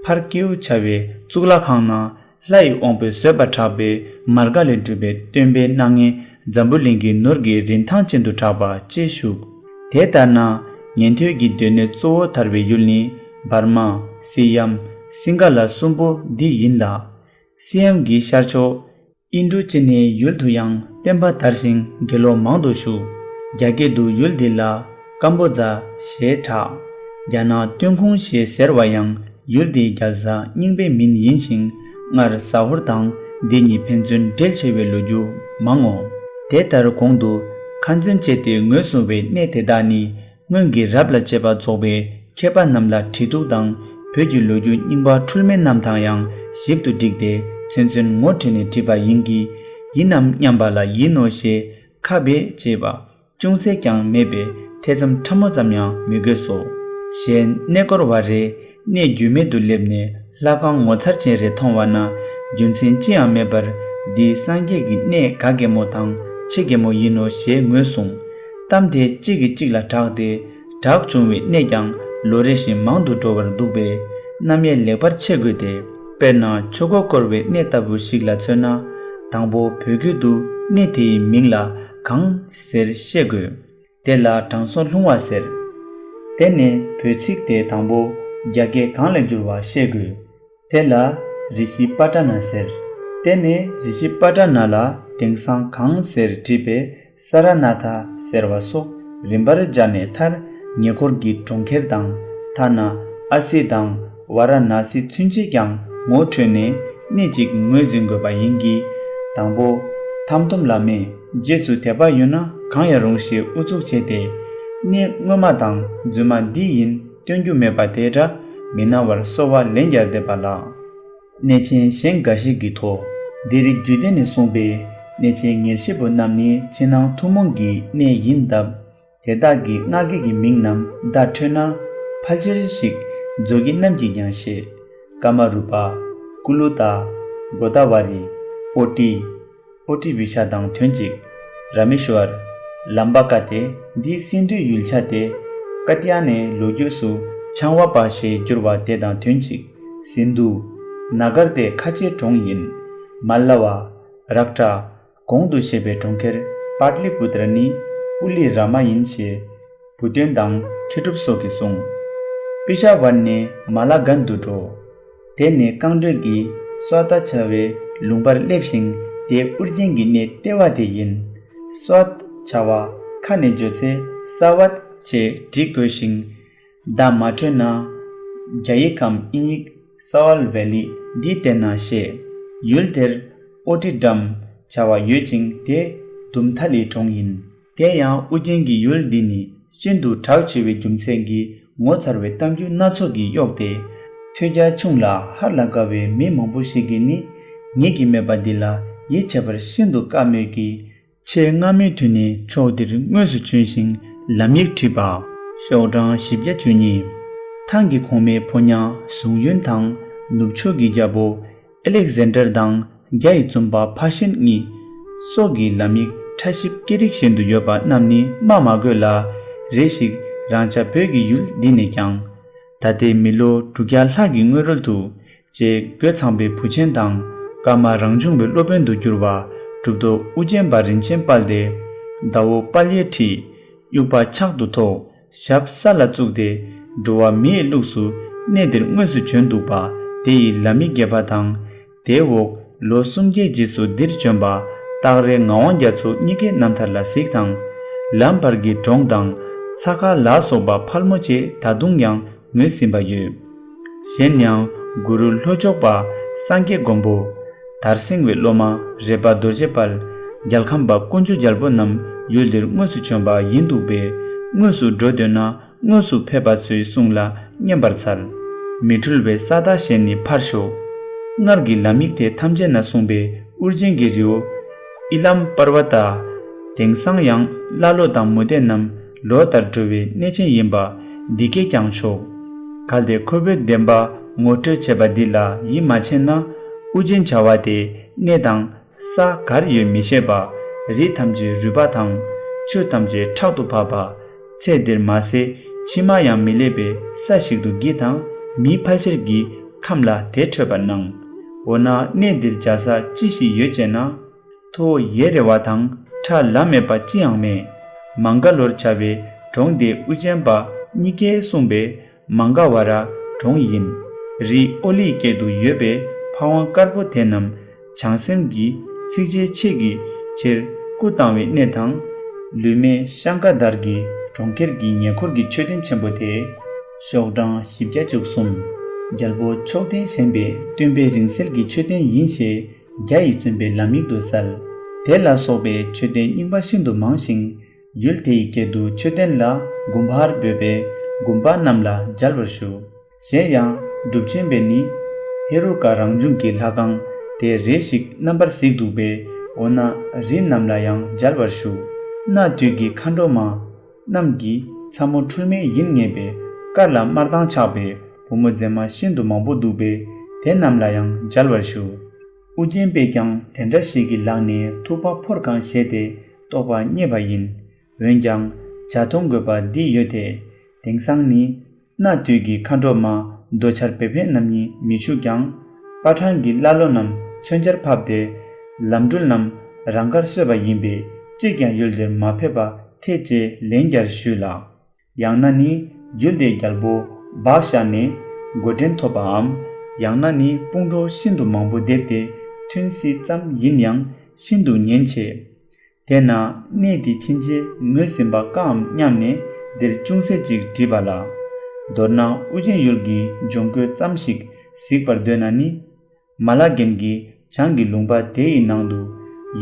ཕར་ཀེའུ་བྱ་བའི་གཙུག་ལག་ཁང་ནང་ལྷ་ཡི་དབང་པོས་བཟོད་པ་གྲགས་པའི་མར་ག་ལས་གྲུབ་པའི་སྟོན་པའི་སྣང་བརྙན་འཛམ་བུ་གླིང་གི་ནོར་གྱི་རིན་ཐང་ཅན་དུ་གྲགས་པ་ཅེས་ཞུ། དེ་ལྟར་ན་ཉན་ཐོས་ཀྱི་སྡེ་སྣོད་གཙོ་བོ་དར་བའི་ཡུལ་ནི་འབར་མ། སི་ཡམ། སིང་ག་ལ་གསུམ་པོ་འདི་ཡིན་ལ། སི་ཡམ་གྱི་ཤར་ཕྱོགས་ཨིན་ཌུ་ཅི་ནའི་ཡུལ་དུ་ཡང་བསྟན་པ་དར་ཞིང་དགེ་སློང་མང་དུ་བཞུགས། རྒྱ་སྐད་དུ་ཡུལ་འདི་ལ་ཀམ་བོ་ཛ་ཞེས་གྲགས། རྒྱ་ནག་ཏུན་ཁུང་ཞེས་ཟེར་བ་ཡང་ཡུལ་འདིའི་རྒྱལ་ས་རྙིང་པའི་མིང་ཡིན་ཞིང་། སྔར་ཟ་ཧོར་དང་འདི་གཉིས་ཕན་ཚུན་འབྲེལ་ཆེ་བའི་ལོ་རྒྱུས་མང་ངོ་། དེ་ལྟར་གོང་དུ་ཁ་འཛིན་བཅད་དེ་ངོས་བཟུང་བའི་གནས་དེ་དག་ནི། སྔོན་གྱི་རབས་ལ་དཔྱད་པ་རྫོགས་པའི་མཁས་པ་རྣམས་ལ་བྲིས་གཏུག་དང་བོད་ཀྱི་ལོ་རྒྱུས་རྙིང་པ་འཁྲུལ་མེད་རྣམས་དང་ཡང་ཞིབ་ཏུ་བསྒྲིགས་ཏེ་ཚུན་ཚོད་ངོ་འཕྲོད་ནས་བྲིས་པ་ཡིན་གྱི། ཡིན་ནམ་སྙམ་པ་ལ་ཡིན་ནོ་ཞེས་ཁ་སྦེ་བྱས་པ་ཅུང་ཟད་ཀྱང་མེད་པས་ཐེ་ཚོམ་ཕྲ་མོ་ཙམ་ཡང་མི་དགོས་སོ། གཞན་གནས་སྐོར་བ་རེ་གནས་རྒྱུས་མེད་དུ་སླེབས་ནས་ལྷ་ཁང་ངོ་མཚར་ཅན་རེ་མཐོང་བ་ན་རྒྱུ་མཚན་ཅི་ཡང་མེད་པར་འདི་སངས་རྒྱས་ཀྱི་གནས་ག་གེ་མོ་དང་ཆེ་གེ་མོ་ཡིན་ནོ་ཞེས་ངོས་བཟུང་། གཏམ་དེ་གཅིག་གིས་གཅིག་ལ་གྲགས་ཏེ། གྲགས་བྱུང་བའི་གནས་ཀྱང་ལོ་རེ་བཞིན་མང་དུ་འགྲོ་བར་འདུག་པས་རྣམ་དབྱེ་ལེགས་པར་ཕྱེ་དགོས་ཏེ། དཔེར་ན་ཆོས་འཁོར་བསྐོར་བའི་གནས་ལྟ་བུ་ཞིག་ལ་མཚོན་ན། དང་པོ་བོད་སྐད་དུ་གནས་དེའི་མིང་ལ་གང་ཟེར་ཤེས་དགོས། དེ་ལ་དྲང་སྲོང་ལྷུང་བ་ཟེར། དེ་ནས་བོད་ཚིག་དེ་དང་པོ་རྒྱ་སྐད་གང་ལས་བསྒྱུར་བ་ཤེས་དགོས། དེ་ལ་རི་ཤི་པ་ཏྲ་ན་ཟེར། དེ་ནས་རི་ཤི་པ་ཏྲ་ན་ལ་དེང་སང་གང་ཟེར་བྲིས་པས། ས་ར་ནཱ་ཐ་ཟེར་བ་སོགས་རིམ་པར་སྦྱར་ནས་མཐར་ཉེ་འཁོར་གྱི་གྲོང་ཁྱེར་དང་ཐ་ན་ཨ་སི་དང་ཝཱ་ར་ཎཱ་སི་ཚུན་ཆད་ཀྱང་ངོ་འཕྲོད་ནས་གནས་གཅིག་ངོས་འཛིན་དགོས་པ་ཡིན་གྱི། དང་པོ་ཐམ་ཐོམ་ལ་མེད། རྗེས་སུ་དད་པ་ཡོད་ན་གང་ཡང་རུང་ཞེས་ཨུ་ཚུགས་བྱས་ཏེ། གནས་སྔོན་མ་དང་རྫུན་མ་འདི་ཡིན་སྟོན་རྒྱུ་མེད་པ་དེ་འདྲ་མི་སྣང་བར་གསོལ་བ་ལན་བརྒྱར་འདེབས་པ་ལགས། གནས་ཆེན་གཞན་འགའ་ཞིག་གི་ཐོག་འདིར་རྒྱུད་སྡེ་ནས་གསུངས་པའི་གནས་ཆེན་ཉེར་བཞི་པོ་རྣམས་ནི་ཕྱི་ནང་ཐུན་མོང་གི་གནས་ཡིན་སྟབས། དེ་དག་གི་སྔགས་ཀྱི་མིང་རྣམས་བརྡ་འཕྲོད་ན་ཕལ་ཆེར་ཞིག་མཛོ་སྐྱེས་རྣམས་ཀྱིས་ཀྱང་ཤེས། ཀ་མ་རུ་པ། ཀུ་ལུ་ཏ། གོ་ད་ཝ་རི། ཨོ་ཏི། ཨོ་ཏི་བི་ཤ་དང་དོན་གཅིག་ར་མེ་ཤྭར། ལམ་བ་ཀ་སྟེ་འདི་སིན་དྷུའི་ཡུལ་ཆ་སྟེ། ཀ་ཏྱ་ནའི་ལོ་རྒྱུས་སུ་ཆང་བ་པ་ཞེས་བསྒྱུར་བ་དེ་དང་དོན་གཅིག་སིན་དྷུ། ན་གར་ཏེ་ཁ་ཆེའི་གྲོང་ཡིན། མལ་ལ་བ། རཀ་ཏྲ། གོང་དུ་བཤད་པའི་གྲོང་ཁྱེར་པཱཏ་ལི་པུ་ཏྲ་ནི་པུ་ལི་ར་མ་ཡིན་ཞེས། བུ་སྟོན་དང་མཁས་གྲུབ་སོགས་ཀྱིས་གསུངས། པི་ཤ་ཝར་ནས་མ་ལ་གན་དུ་འགྲོ། དེ་ནས་རྐང་འགྲོས་ཀྱིས་སྭ་ཏ་བྱ་བའི་ལུང་པར་སླེབས་ཤིང་དེ་ཨུ་རྒྱན་གྱི་གནས་ལྟེ་བ་དེ་ཡིན། སྭ་ཏ་བྱ་བ་ཁ་ནས་བརྗོད་ཚེ་ས་ཝད་ཅེས་བྲི་དགོས་ཤིང་། བརྡ་མ་འཕྲོད་ན་རྒྱ་ཡིག་གམ་དབྱིན་ཡིག་སྭ་ཝལ་ཝེ་ལི་འདི་བལྟས་ན་ཤེས། ཡུལ་དེར་ཨོ་ཏི་ཌམ་བྱ་བ་ཡོད་ཅིང་དེ་དུམ་ཐ་ལིའི་གྲོང་ཡིན། དེ་ཡང་ཨུ་རྒྱན་གྱི་ཡུལ་འདི་ནི་ཤིན་ཏུ་གྲགས་ཆེ་བའི་རྒྱུ་མཚན་གྱིས་ངོ་མཚར་བའི་གཏམ་རྒྱུད་སྣ་ཚོགས་ཀྱིས་གཡོགས་ཏེ། ཐོས་རྒྱ་ཆུང་ལ་ཧ་ལས་དཀའ་བའི་མི་མང་པོ་ཞིག་གིས་ནི་ངེད་ཀྱི་མེད་པ་འདི་ལ་ཡིད་ཆེས་པར་ཤིན་ཏུ་དཀའ་མོད་ཀྱི། ཆེས་སྔ་མོའི་དུས་ནས་ཕྱོགས་འདིར་དངོས་སུ་བྱོན་ཞིང་ལམ་ཡིག་བྲིས་པ། ཤོག་གྲངས་བཞི་བརྒྱ་བཅུ་གཉིས། ཐང་གི་གོང་མའི་ཕོ་ཉ་ཟུང་ཡོན་དང་ནུབ་ཕྱོགས་ཀྱི་རྒྱལ་པོ་ཨེ་ལེག་ཟན་ཏར་དང་རྒྱ་ཡི་བཙུན་པ་ཕ་ཤན་གཉིས་སོག་གི་ལམ་ཡིག་ཕྲ་ཞིབ་སྐད་རིགས་ཤན་དུ་ཡོད་པ་རྣམས་ནི་སྨྲ་མ་དགོས་ལ། རེ་ཞིག་རང་ཅག་བོད་ཀྱི་ཡུལ་འདི་ནས་ཀྱང་ད་ལྟའི་མི་ལོ་དྲུག་བརྒྱ་ལྷག་གི་སྔོན་རོལ་དུ། ཅེས་རྒོད་ཚང་པའི་བུ་ཆེན་དང་ཀརྨ་རང་བྱུང་བའི་སློབ་དཔོན་དུ་གྱུར་པ་གྲུབ་ཐོབ་ཨུ་རྒྱན་པ་རིན་ཆེན་དཔལ་ལྡན། ཟླ་བོ་དཔལ་ཡེ་ཁྲི། དབྱུག་པ་ཕྱག་ཏུ་ཐོགས། ཞབས་ས་ལ་བཙུགས་ཏེ། འགྲོ་བ་མིའི་ལུགས་སུ་གནས་འདིར་དངོས་སུ་བྱོན་འདུག་པ། དེ་ཡི་ལམ་ཡིག་རྒྱས་པ་དང་། དེའི་འོག་ལོ་སུམ་བརྒྱའི་རྗེས་སུ་འདིར་བྱོན་པ་སྟག་རལ་ངག་དབང་རྒྱ་མཚོ་གཉིས་ཀའི་རྣམ་ཐར་ལ་གཟིགས་དང་། ལམ་བར་གྱི་གྲོང་དང་ཚྭ་ཁ་ལ་སོགས་པ་ཕལ་མོ་ཆེ་ད་དུང་ཡང་ངོས་ཟིན་པ་ཡོད། གཞན་ཡང་གུ་རུ་ལྷོ་ཕྱོགས་པ་སངས་རྒྱས་མགོན་པོ། དར་སེང་བའི་སློབ་མ་རས་པ་རྡོ་རྗེ་དཔལ། རྒྱལ་ཁམས་པ་དཀོན་མཆོག་རྒྱལ་པོ་རྣམས་ཡུལ་འདིར་དངོས་སུ་བྱོན་པ་ཡིན་འདུག་པས། དངོས་སུ་འགྲོ་འདོད་ན་དངོས་སུ་ཕེབས་པ་ཚོའི་གསུང་ལ་མཉན་པར་འཚལ། མི་འཁྲུལ་བའི་ས་བདག་གཞན་ནི་ཕར་ཞོག། སྔར་གྱི་ལམ་ཡིག་དེ་ཐམས་ཅད་ན་གསུངས་པའི་ཨུ་རྒྱན་གྱི་རི་བོ་ཨི་ལམ་པར་བ་ཏ། དེང་སང་ཡང་ཀླ་ཀློ་དང་མུ་སྟེགས་རྣམས་ལོ་ལྟར་འགྲོ་བའི་གནས་ཆེན་ཡིན་པ་འདི་སྐད་ཀྱང་ཆོག། གལ་ཏེ་ཁོ་བོས་བདེན་པ་ངོ་སྤྲོད་བྱས་པ་འདི་ལ་ཡིད་མ་ཆེས་ན། ཨུ་རྒྱན་བྱ་བ་དེ་གནས་དང་ས་གར་ཡོད་མི་ཤེས་པ། རི་ཐམས་ཅད་རུལ་པ་དང་ཆུ་ཐམས་ཅད་ཁྲག་ཏུ་བབས་པ། ཚེ་འདིར་མ་ཟད་ཕྱི་མ་ཡང་མི་སླེབས་པའི་ས་ཞིག་ཏུ་གྱིས་དང་མིའི་ཕལ་ཆེར་གྱིས་ཁམས་ལ་དེ་འཕྲོད་པར་སྣང་། འོ་ན་གནས་འདིར་བྱ་ས་ཅི་ཞིག་ཡོད་ཅེ་ན། མཐོ་ཡེ་རེ་བ་དང་ཁྲ་ལམ་མེད་པ་ཅི་ཡང་མེད། མང་ག་ལོར་བྱ་བའི་གྲོང་དེ་ཨུ་རྒྱན་པ་གཉིས་ཀས་གསུངས་པའི་མང་ག་བ་ར་གྲོང་ཡིན། རི་ཨོ་ལིའི་སྐད་དུ་ཡོད་པའི་ཕ་ཝང་དཀར་པོ་དེ་རྣམས་བྱང་སེམས་ཀྱི་ཚིག་རྗེའི་ཆེད་ཀྱི་ཕྱིར་སྐུ་བཏང་བའི་གནས་དང་། ལུས་སྨད་ཤང་ཀ་དར་གྱི་གྲོང་ཁྱེར་གྱི་ཉེ་འཁོར་གྱི་མཆོད་རྟེན་ཆེན་པོ་དེ། ཤོག་གྲངས་བཞི་བརྒྱ་བཅུ་གསུམ། རྒྱལ་པོ་མཆོག་ལྡན་བཞེངས་པའི་སྟོན་པའི་རིང་བསྲེལ་གྱི་མཆོད་རྟེན་ཡིན་ཞེས་རྒྱ་ཡིས་མཚོན་པའི་ལམ་ཡིག་ཏུ་གསལ། དེ་ལ་སོགས་པའི་མཆོད་རྟེན་རྙིང་པ་ཤིན་ཏུ་མང་ཞིང་། ཡུལ་དེ་ཡི་སྐད་དུ་མཆོད་རྟེན་ལ་གུམ་བྷར་འབོད་པས་གུམ་པ་རྣམས་ལ་མཇལ་བར་ཞུ། གཞན་ཡང་གྲུབ་ཆེན་པས་ནི་ཧེ་རུ་ཀ་རང་བྱུང་གི་ལྷ་ཁང་དེ་རེ་ཞིག་རྣམ་པར་གཟིགས་འདུག་པས། འོ་ན་རི་རྣམས་ལ་ཡང་མཇལ་བར་ཞུ། གནའ་དུས་ཀྱི་མཁའ་འགྲོ་མ་རྣམས་ཀྱི་ཚ་མོ་འཁྲུལ་མེད་ཡིན་ངེས་པས་དཀར་ལ་དམར་མདངས་ཆགས་པའི་བུ་མོ་མཛེས་མ་ཤིན་ཏུ་མང་པོ་འདུག་པས་དེ་རྣམས་ལ་ཡང་མཇལ་བར་ཞུ། ཨུ་རྒྱན་པས་ཀྱང་དེ་འདྲ་ཞིག་གི་ལག་ནས་ཐུབ་པ་ཕོར་གང་བཞེས་ཏེ་རྟོགས་པ་བརྙེས་པ་ཡིན། འོན་ཀྱང་བྱ་མཐོང་དགོས་པ་འདི་ཡོད་དེ། དེང་སང་ནི་གནའ་དུས་ཀྱི་མཁའ་འགྲོ་མ་རྡོ་ཆར་བེ་ཕན་རྣམ་གཉིས་མི་བཞུགས་ཀྱང་། པ་ཁྲང་གི་ཀླ་ཀློ་རྣམས་མཚོན་ཆར་ཕབ་སྟེ་ལམ་འགྲུལ་རྣམས་རང་དགར་གསོས་པ་ཡིན་པས་གཅིག་ཀྱང་ཡུལ་འདིར་མ་ཕེབས་པ་ཐེ་ཅེས་ལན་བརྒྱར་ཞུས་ལགས། ཡང་ན་ནི་ཡུལ་དེའི་རྒྱལ་པོ་བག་ཤ་ནས་འགོ་འདྲེན་ཐོབ་པའམ། ཡང་ན་ནི་སྤུངས་གྲོགས་ཤིན་ཏུ་མང་པོ་བསྡེབས་ཏེ་ཐུན་བསྲིས་ཙམ་ཡིན་ཡང་ཤིན་ཏུ་ཉེན་ཆེ། དེས་ན་གནས་འདི་ཕྱིན་ཆད་ངོས་ཟིན་པ་དཀའམ་སྙམ་ནས་འདིར་ཅུང་ཟད་ཅིག་བྲིས་པ་ལགས། མདོར་ན་ཨུ་རྒྱན་ཡུལ་གྱི་ལྗོངས་བཀོད་ཙམ་ཞིག་གཟིགས་པར་འདོད་ན་ནི། མ་ལ་རྒན་གྱི་བྱང་གི་ལུང་པ་དེ་ཡི་ནང་དུ་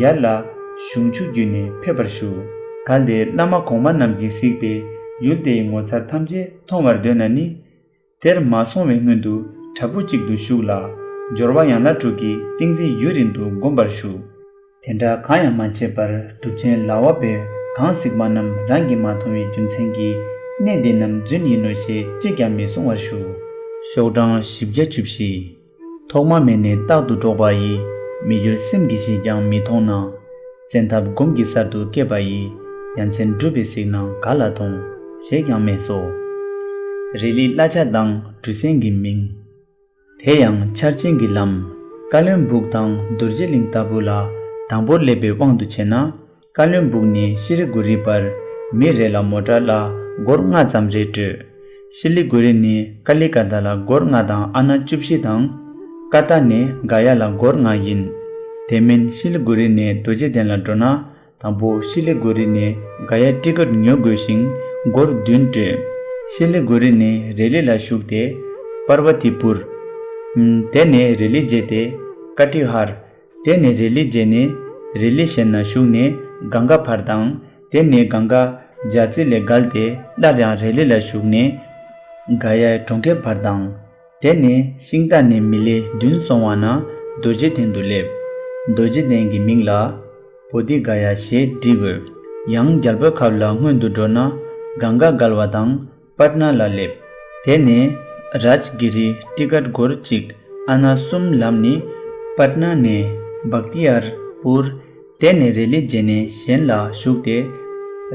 ཡར་ལ་གཞུང་ཆུ་བརྒྱུད་ནས་ཕེབས་པར་ཞུ། གལ་ཏེ་བླ་མ་གོང་མ་རྣམས་ཀྱིས་གཟིགས་པའི་ཡུལ་དེའི་ངོ་མཚར་ཐམས་ཅད་མཐོང་བར་འདོད་ན་ནི། དེར་མ་སོང་བའི་སྔོན་དུ་བྲག་ཕུག་ཅིག་ཏུ་བཞུགས་ལ། སྦྱོར་བ་ཡན་ལག་དྲུག་གི་ཏིང་འཛིན་ཡུན་རིང་དུ་བསྒོམ་པར་ཞུ། དེ་འདྲ་གང་ཡང་མ་བྱས་པར་གྲུབ་ཆེན་ལ་བ་པས་གང་གཟིགས་པ་རྣམས་རང་གིས་མ་མཐོང་བའི་རྒྱུ་མཚན་གྱིས་གནས་འདི་རྣམས་རྫུན་ཡིན་ནོ་ཞེས་གཅིག་ཀྱང་མི་གསུང་བར་ཞུ། ཤོག་གྲངས་བཞི་བརྒྱ་བཅུ་བཞི། ཐོག་མ་མེད་ནས་རྟག་ཏུ་གྲོགས་པ་ཡི། མི་འགྱུར་སེམས་ཀྱི་གཞི་ཀྱང་མི་མཐོང་ན། བཙན་ཐབས་སྒོམ་གྱི་གསར་དུ་སྐྱེས་པ་ཡི། ཡ་མཚན་གྲུབ་པའི་གཟིགས་སྣང་ག་ལ་མཐོང་། ཞེས་ཀྱང་སྨྲས་སོ། རི་ལི་གླ་ཆ་དང་གྲུ་གཟིངས་ཀྱི་མིང་། དེ་ཡང་འཆར་ཅན་གྱི་ལམ། བཀའ་བློན་སྦུག་དང་རྡོ་རྗེ་གླིང་ལྟ་བུ་ལ་དང་པོར་སླེབས་པའི་དབང་དུ་བྱས་ན། བཀའ་བློན་སྦུག་ནས་ཤི་ལི་གུ་རི་བར་མི་རེ་ལ་མོ་ཊ་ལ་སྒོར་ལྔ་ཙམ་རེ་སྤྲོད། ཤི་ལི་གུ་རི་ནས་ཀ་ལི་ཀ་ཏ་ལ་སྒོར་ལྔ་དང་ཨ་ན་བཅུ་བཞི་དང་། ཀ་ཏ་ནས་ག་ཡ་ལ་སྒོར་ལྔ་ཡིན། དེ་མིན་ཤི་ལི་གུ་རི་ནས་རྡོ་རྗེ་གདན་ལ་འགྲོ་ན། དང་པོ་ཤི་ལི་གུ་རི་ནས་ག་ཡ་ཊི་ཀེཊ་ཉོ་དགོས་ཤིང་སྒོར་བདུན་སྤྲོད། ཤི་ལི་གུ་རི་ནས་རེ་ལི་ལ་ཞུགས་ཏེ་པར་བ་ཏི་པུར། དེ་ནས་རེ་ལི་བརྗེས་ཏེ་ཀ་ཏི་ཧར། དེ་ནས་རེ་ལི་བརྗེས་ནས་རེ་ལི་གཞན་ན་ཞུགས་ནས་གངྒཱ་བར་དང་། དེ་ནས་གངྒཱ་རྒྱ་རྩི་ལས་བརྒལ་ཏེ་སླར་ཡང་རེ་ལི་ལ་ཞུགས་ནས་ག་ཡའི་གྲོང་ཁྱེར་བར་དང་། དེ་ནས་ཤིང་རྟ་ནས་མི་ལེ་བདུན་སོང་བ་ན་རྡོ་རྗེ་གདན་དུ་སླེབས། རྡོ་རྗེ་གདན་གྱི་མིང་ལ་བོ་དྷི་ག་ཡ་ཞེས་འབྲི་དགོས། ཡང་རྒྱལ་པོའི་ཁབ་ལ་སྔོན་དུ་འགྲོ་ན་གངྒཱ་བརྒལ་བ་དང་པཊ་ན་ལ་སླེབས། དེ་ནས་རཱཇ་གི་རི་ཊི་ཀཊ་སྒོར་གཅིག་ཨ་ན་གསུམ་ལམ་ནི་པཊ་ན་ནས་བཀྟི་ཡར་པུར། དེ་ནས་རེ་ལི་བྱས་ནས་གཞན་ལ་ཞུགས་ཏེ་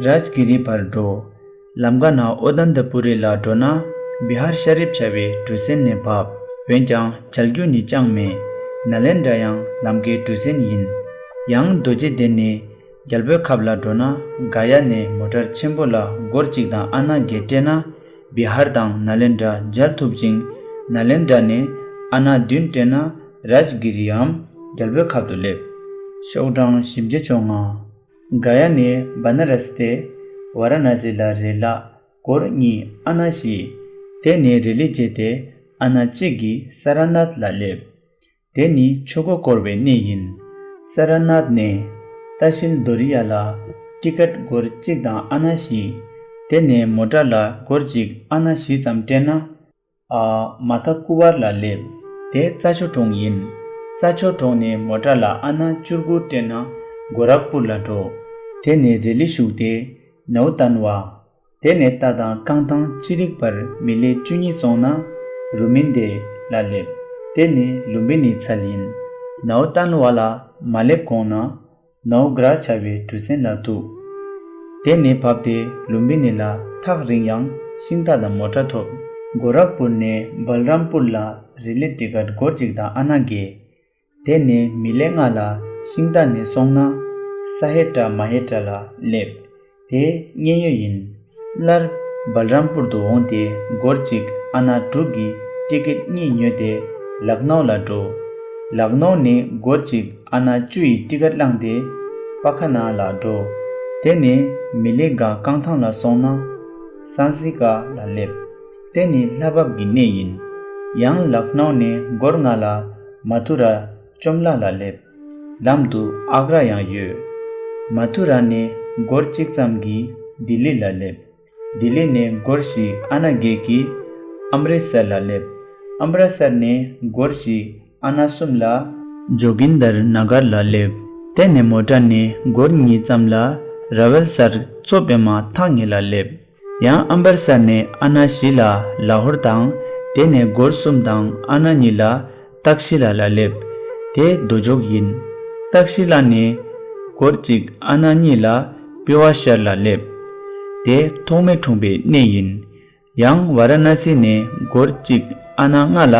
རཱཇ་གི་རི་བར་འགྲོ། ལམ་ཁ་ན་ཨོ་དན་ཏ་པུ་རི་ལ་འགྲོ་ན་བི་ཧར་ཤ་རིབ་བྱ་བའི་གྲུ་གཟིངས་ནས་བབས། འོན་ཀྱང་བྱ་རྒྱུ་ནི་ཅང་མེད། ནཱ་ལེནྡྲ་ཡང་ལམ་ཁའི་གྲུ་གཟིངས་ཡིན། ཡང་རྡོ་རྗེ་གདན་ནས་རྒྱལ་པོའི་ཁབ་ལ་འགྲོ་ན་ག་ཡ་ནས་མོ་ཊར་ཆེན་པོ་ལ་སྒོར་གཅིག་དང་ཨ་ན་བརྒྱད་སྤྲད་ན་བི་ཧར་དང་ནཱ་ལེནྡྲ་མཇལ་ཐུབ་ཅིང་། ནཱ་ལེནྡྲ་ནས་ཨ་ན་བདུན་སྤྲད་ན་རཱཇ་གི་རིའམ་རྒྱལ་པོའི་ཁབ་ཏུ་སླེབས། ཤོག་གྲངས་བཞི་བརྒྱ་བཅོ་ལྔ། ག་ཡ་ནས་བ་ན་ར་སི་སྟེ་ཝ་ར་ཎ་སི་ལ་རེ་ལ་སྒོར་གཉིས་ཨ་ན་བཞི། དེ་ནས་རེ་ལི་བྱས་ཏེ་ཨ་ན་གཅིག་གིས་ས་ར་ནཱཐ་ལ་སླེབས། དེ་ནི་ཆོས་འཁོར་བསྐོར་བའི་གནས་ཡིན། ས་ར་ནཱཐ་ནས་ཏ་ཤིལ་དོ་རི་ཡ་ལ་ཊི་ཀཊ་སྒོར་གཅིག་དང་ཨ་ན་བཞི། དེ་ནས་མོ་ཊ་ལ་སྒོར་གཅིག་ཨ་ན་བཞི་ཙམ་སྤྲད་ན། ཨ། མ་ཐ་ཀུ་ཝར་ལ་སླེབས། དེ་རྩྭ་མཆོག་གྲོང་ཡིན། རྩྭ་མཆོག་གྲོང་ནས་མོ་ཊ་ལ་ཨ་ན་བཅུ་དགུ་སྤྲད་ན་གོ་རག་པུར་ལ་འགྲོ། དེ་ནས་རེ་ལི་ཞུགས་ཏེ་ནའུ་ཏན་ཝ། དེ་ནས་རྟ་དང་རྐང་ཐང་ཅི་རིགས་པར་མི་ལེ་བཅུ་གཉིས་སོང་ན་རུ་མིན་དེ་ལ་སླེབས། དེ་ནི་ལུམ་བི་ནིའི་ཚལ་ཡིན། ནའུ་ཏན་ཝ་ལ་མ་སླེབས་གོང་ན་ནའུ་གྲ་བྱ་བའི་གྲུ་གཟིངས་ལ་ཐུག་དེ་ནས་བབས་ཏེ་ལུམ་བི་ནི་ལ་ཐག་རིང་ཡང་ཤིང་རྟ་དང་མོ་ཊ་ཐོབ། གོ་རག་པུར་ནས་བལ་རམ་པུར་ལ་རེ་ལི་ཊི་ཀཊ་སྒོར་གཅིག་དང་ཨ་ན་བརྒྱད། དེ་ནས་མི་ལེ་ལྔ་ལ་ཤིང་རྟ་ནས་སོང་ན་ས་ཧེ་ཏྲ་མ་ཧེ་ཏྲ་ལ་སླེབས། དེ་མཉན་ཡོད་ཡིན། སླར་བལ་རམ་པུར་དུ་འོངས་ཏེ་སྒོར་གཅིག་ཨ་ན་དྲུག་གི་ཊི་ཀཊ་གཉིས་ཉོས་ཏེ་ལག་ནའུ་ལ་འགྲོ། ལག་ནའུ་ནས་སྒོར་གཅིག་ཨ་ན་བཅུ་ཡི་ཊི་ཀཊ་བླངས་ཏེ་པ་ཁ་ན་ལ་འགྲོ། དེ་ནས་མི་ལེ་ག་རྐང་ཐང་ལ་སོང་ན་སན་སི་ཀ་ལ་སླེབས། དེ་ནི་ལྷ་བབས་ཀྱི་གནས་ཡིན། ཡང་ལག་ནའུ་ནས་སྒོར་ལྔ་ལ་མ་ཐུ་ར་ཅོམ་ལ་ལ་སླེབས། ལམ་དུ་ཨག་ར་ཡང་ཡོད། མ་ཐུ་ར་ནས་སྒོར་གཅིག་ཙམ་གྱིས་ལྡི་ལི་ལ་སླེབས། ལྡི་ལི་ནས་སྒོར་བཞི་ཨ་ན་བརྒྱད་ཀྱིས་ཨམ་རི་སར་ལ་སླེབས། ཨམ་རི་སར་ནས་སྒོར་བཞི་ཨ་ན་གསུམ་ལ། ཇོ་གིན་དར་ན་གར་ལ་སླེབས། དེ་ནས་མོ་ཊ་ནས་སྒོར་གཉིས་ཙམ་ལ་ར་ཝལ་སར་མཚོ་པདྨ་ཐག་ཉེ་ལ་སླེབས། ཡང་ཨམ་རི་སར་ནས་ཨ་ན་བཞི་ལ་ལ་ཧོར་དང་། དེ་ནས་སྒོར་གསུམ་དང་ཨ་ན་གཉིས་ལ་ཏག་ཤི་ལ་ལ་སླེབས། དེ་རྡོ་འཇོག་ཡིན། ཏག་ཤི་ལ་ནས་སྒོར་གཅིག་ཨ་ན་གཉིས་ལ་པི་ཝ་ཤར་ལ་སླེབས། དེ་ཐོགས་མེད་འཁྲུངས་པའི་གནས་ཡིན། ཡང་ཝ་ར་ཎ་སི་ནས་སྒོར་གཅིག་ཨ་ན་ལྔ་ལ་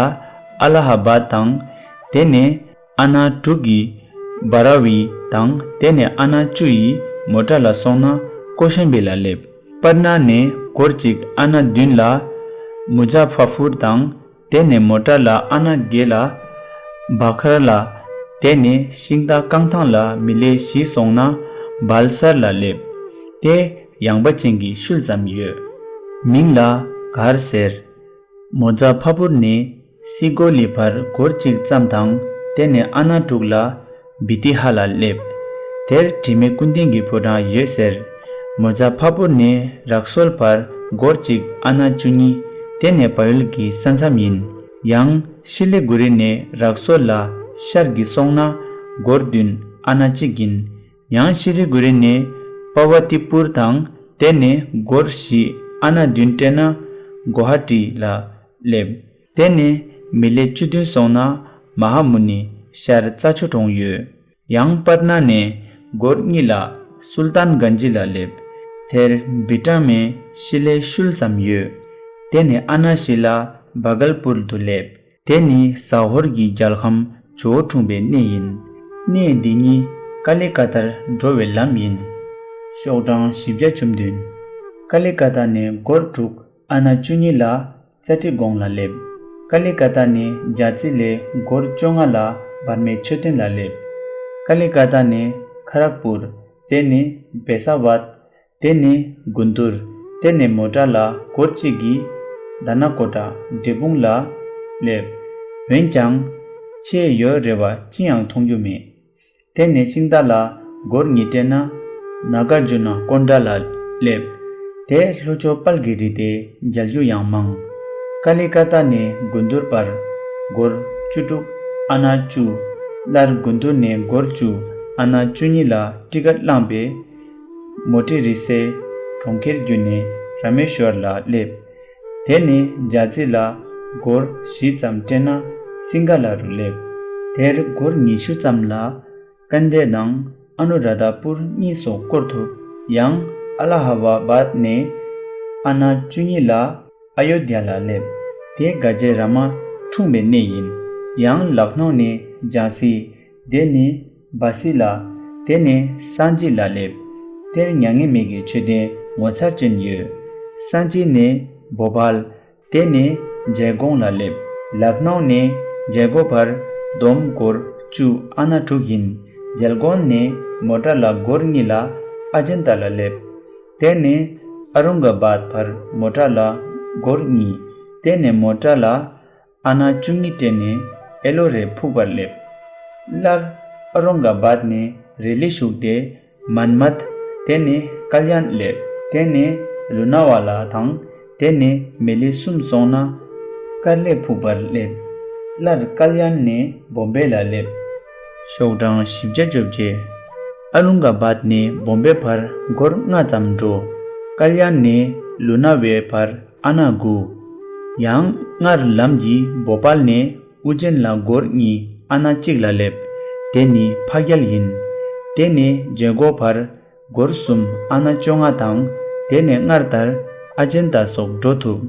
ཨ་ལ་ཧ་བཱད་དང་། དེ་ནས་ཨ་ན་དྲུག་གི་བྷ་ར་ཝི་དང་། དེ་ནས་ཨ་ན་བཅུ་ཡི་མོ་ཊ་ལ་སོང་ན་ཀོ་ཤམ་བི་ལ་སླེབས། པར་ན་ནས་སྒོར་གཅིག་ཨ་ན་བདུན་ལ་མུ་ཛ་ཕ་ཕུར་དང་། དེ་ནས་མོ་ཊ་ལ་ཨ་ན་བརྒྱད་ལ་བྷ་ཁར་ལ། དེ་ནས་ཤིང་རྟ་རྐང་ཐང་ལ་མི་ལེ་བཞི་སོང་ན་བལ་སར་ལ་སླེབས། དེ་ཡངས་པ་ཅན་གྱི་ཤུལ་ཙམ་ཡོད། མིང་ལ་གར་ཟེར། མོ་ཛ་ཕ་ཕུར་ནས་སི་གོ་ལི་བར་སྒོར་གཅིག་ཙམ་དང་། དེ་ནས་ཨ་ན་དྲུག་ལ་བི་ཏི་ཧ་ལ་སླེབས། དེར་དྲི་མེད་ཀུན་ལྡན་གྱི་ཕོ་བྲང་ཡོད་ཟེར། མོ་ཛ་ཕ་ཕུར་ནས་རག་སོལ་བར་སྒོར་གཅིག་ཨ་ན་བཅུ་གཉིས། དེ་ནས་བལ་ཡུལ་གྱི་ས་མཚམས་ཡིན། ཡང་ཤི་ལི་གུ་རི་ནས་རག་སོལ་ལ་ཤར་གྱི་སོང་ན་སྒོར་བདུན་ཨ་ན་གཅིག་ཡིན། ཡང་ཤི་ལི་གུ་རི་ནས་པ་བ་ཏི་པུར་དང་། དེ་ནས་སྒོར་བཞི་ཨ་ན་བདུན་སྤྲད་ན་གོ་ཧ་ཏི་ལ་སླེབས། དེ་ནས་མི་ལེ་བཅུ་བདུན་སོང་ན་མ་ཧ་མུ་ནི་ཤར་རྩྭ་མཆོག་གྲོང་ཡོད། ཡང་པར་ན་ནས་སྒོར་གཉིས་ལ་སུལ་ཏཱན་གན་ཇི་ལ་སླེབས། དེར་བི་ཀྲ་མའི་ཤི་ལའི་ཤུལ་ཙམ་ཡོད། དེ་ནས་ཨ་ན་ཤི་ལ་བྷ་གལ་པུར་དུ་སླེབས། དེ་ནི་ཟ་ཧོར་གྱི་རྒྱལ་ཁམས་ཇོ་བོ་འཁྲུངས་པའི་གནས་ཡིན། གནས་འདི་ཉིད་ཀ་ལི་ཀ་ཏར་འགྲོ་བའི་ལམ་ཡིན། ཤོག་གྲངས་བཞི་བརྒྱ་བཅུ་བདུན། ཀ་ལི་ཀ་ཏ་ནས་སྒོར་དྲུག་ཨ་ན་བཅུ་གཉིས་ལ་ཙ་ཏི་གོང་ལ་སླེབས། ཀ་ལི་ཀ་ཏ་ནས་ཇཱ་ཙི་ལས་སྒོར་བཅོ་ལྔ་ལ་བར་མའི་མཆོད་རྟེན་ལ་སླེབས། ཀ་ལི་ཀ་ཏ་ནས་ཁ་རག་པུར། དེ་ནས་བེ་ས་བད། དེ་ནས་གུན་ཏུར། དེ་ནས་མོ་ཊ་ལ་སྒོར་གཅིག་གིས་དྷ་ན་ཀོ་ཊ་འབྲས་སྤུངས་ལ་སླེབས། འོན་ཀྱང་ཆེས་ཡོལ་རེ་བ་ཅི་ཡང་མཐོང་རྒྱུ་མེད། དེ་ནས་ཤིང་རྟ་ལ་སྒོར་ཉིས་སྤྲད་ན་ན་ག་ཇུ་ན་ཀོན་ཌ་ལ་སླེབས། དེ་ལྷོ་ཕྱོགས་དཔལ་གྱི་རི་སྟེ་མཇལ་རྒྱུ་ཡང་མང་། ཀ་ལི་ཀ་ཏ་ནས་གུན་ཏུར་བར་སྒོར་བཅུ་དྲུག་ཨ་ན་བཅུ། སླར་གུན་ཏུར་ནས་སྒོར་བཅུ་ཨ་ན་བཅུ་གཉིས་ལ་ཊི་ཀཊ་བླངས་པས། མོ་ཊི་རི་སའི་གྲོང་ཁྱེར་བརྒྱུད་ནས་ར་མེ་ཤོར་ལ་སླེབས། དེ་ནས་རྒྱ་རྩིས་ལ་སྒོར་བཞི་ཙམ་སྤྲད་ན་སིང་ག་ལ་རུ་སླེབས། དེར་སྒོར་ཉི་ཤུ་ཙམ་ལ་ཀན་དྷེ་དང་ཨ་ནུ་ར་དྷ་པུར་གཉིས་སུ་བསྐོར་ཐུབ། ཡང་ཨ་ལ་ཧ་བ་བཱད་ནས་ཨ་ན་བཅུ་གཉིས་ལ་ཨ་ཡོ་དྷྱ་ལ་སླེབས། དེ་ག་ཇེ་ར་མ་འཁྲུངས་པའི་གནས་ཡིན། ཡང་ལག་ནོ་ནས་ཇཱ་སི། དེ་ནས་སྦ་སི་ལ། དེ་ནས་སན་ཅི་ལ་སླེབས། དེར་མྱ་ངན་མེད་ཀྱི་མཆོད་རྟེན་ངོ་མཚར་ཅན་ཡོད། སན་ཅི་ནས་བོ་པཱལ། དེ་ནས་ཇལ་གོང་ལ་སླེབས། ལག་ནའོ་ནས་ཇལ་གོ་བར་འདོམ་སྒོར་བཅུ་ཨ་ན་དྲུག་ཡིན། ཇལ་གོང་ནས་མོ་ཊ་ལ་སྒོར་གཉིས་ལ་ཨ་ཇན་ཏ་ལ་སླེབས། དེ་ནས་ཨ་རུང་ག་བཱད་བར་མོ་ཊ་ལ་སྒོར་གཉིས། དེ་ནས་མོ་ཊ་ལ་ཨ་ན་བཅུ་གཉིས་སྤྲད་ནས་ཨེ་ལོ་རེ་ཕུག་པར་སླེབས། སླར་ཨ་རུང་ག་བཱད་ནས་རི་ལི་ཞུགས་ཏེ་མན་མད། དེ་ནས་ཀལ་ཡན་སླེབས། དེ་ནས་ལུ་ན་ཝ་ལ་དང་། དེ་ནས་མི་ལི་གསུམ་སོང་ན་ཀར་ལེ་ཕུག་པར་སླེབས། སླར་ཀལ་ཡན་ནས་བོམ་བེ་ལ་སླེབས། ཤོག་གྲངས་བཞི་བརྒྱ་བཅོ་བརྒྱད། ཨ་རུང་ག་བཱད་ནས་བོམ་བེ་བར་སྒོར་ལྔ་ཙམ་འགྲོ། ཀལ་ཡན་ནས་ལུ་ན་ཝེ་བར་ཨ་ན་དགུ། ཡང་སྔར་ལམ་གྱིས་བོ་པཱལ་ནས་ཨུ་ཇེན་ལ་སྒོར་གཉིས་ཨ་ན་གཅིག་ལ་སླེབས། དེ་ནི་ཕ་རྒྱལ་ཡིན། དེ་ནས་ཇེ་གོ་བར་སྒོར་གསུམ་ཨ་ན་བཅོ་ལྔ་དང་། དེ་ནས་སྔར་ལྟར་ཨ་ཇན་ཏ་སོགས་འགྲོ་ཐུབ།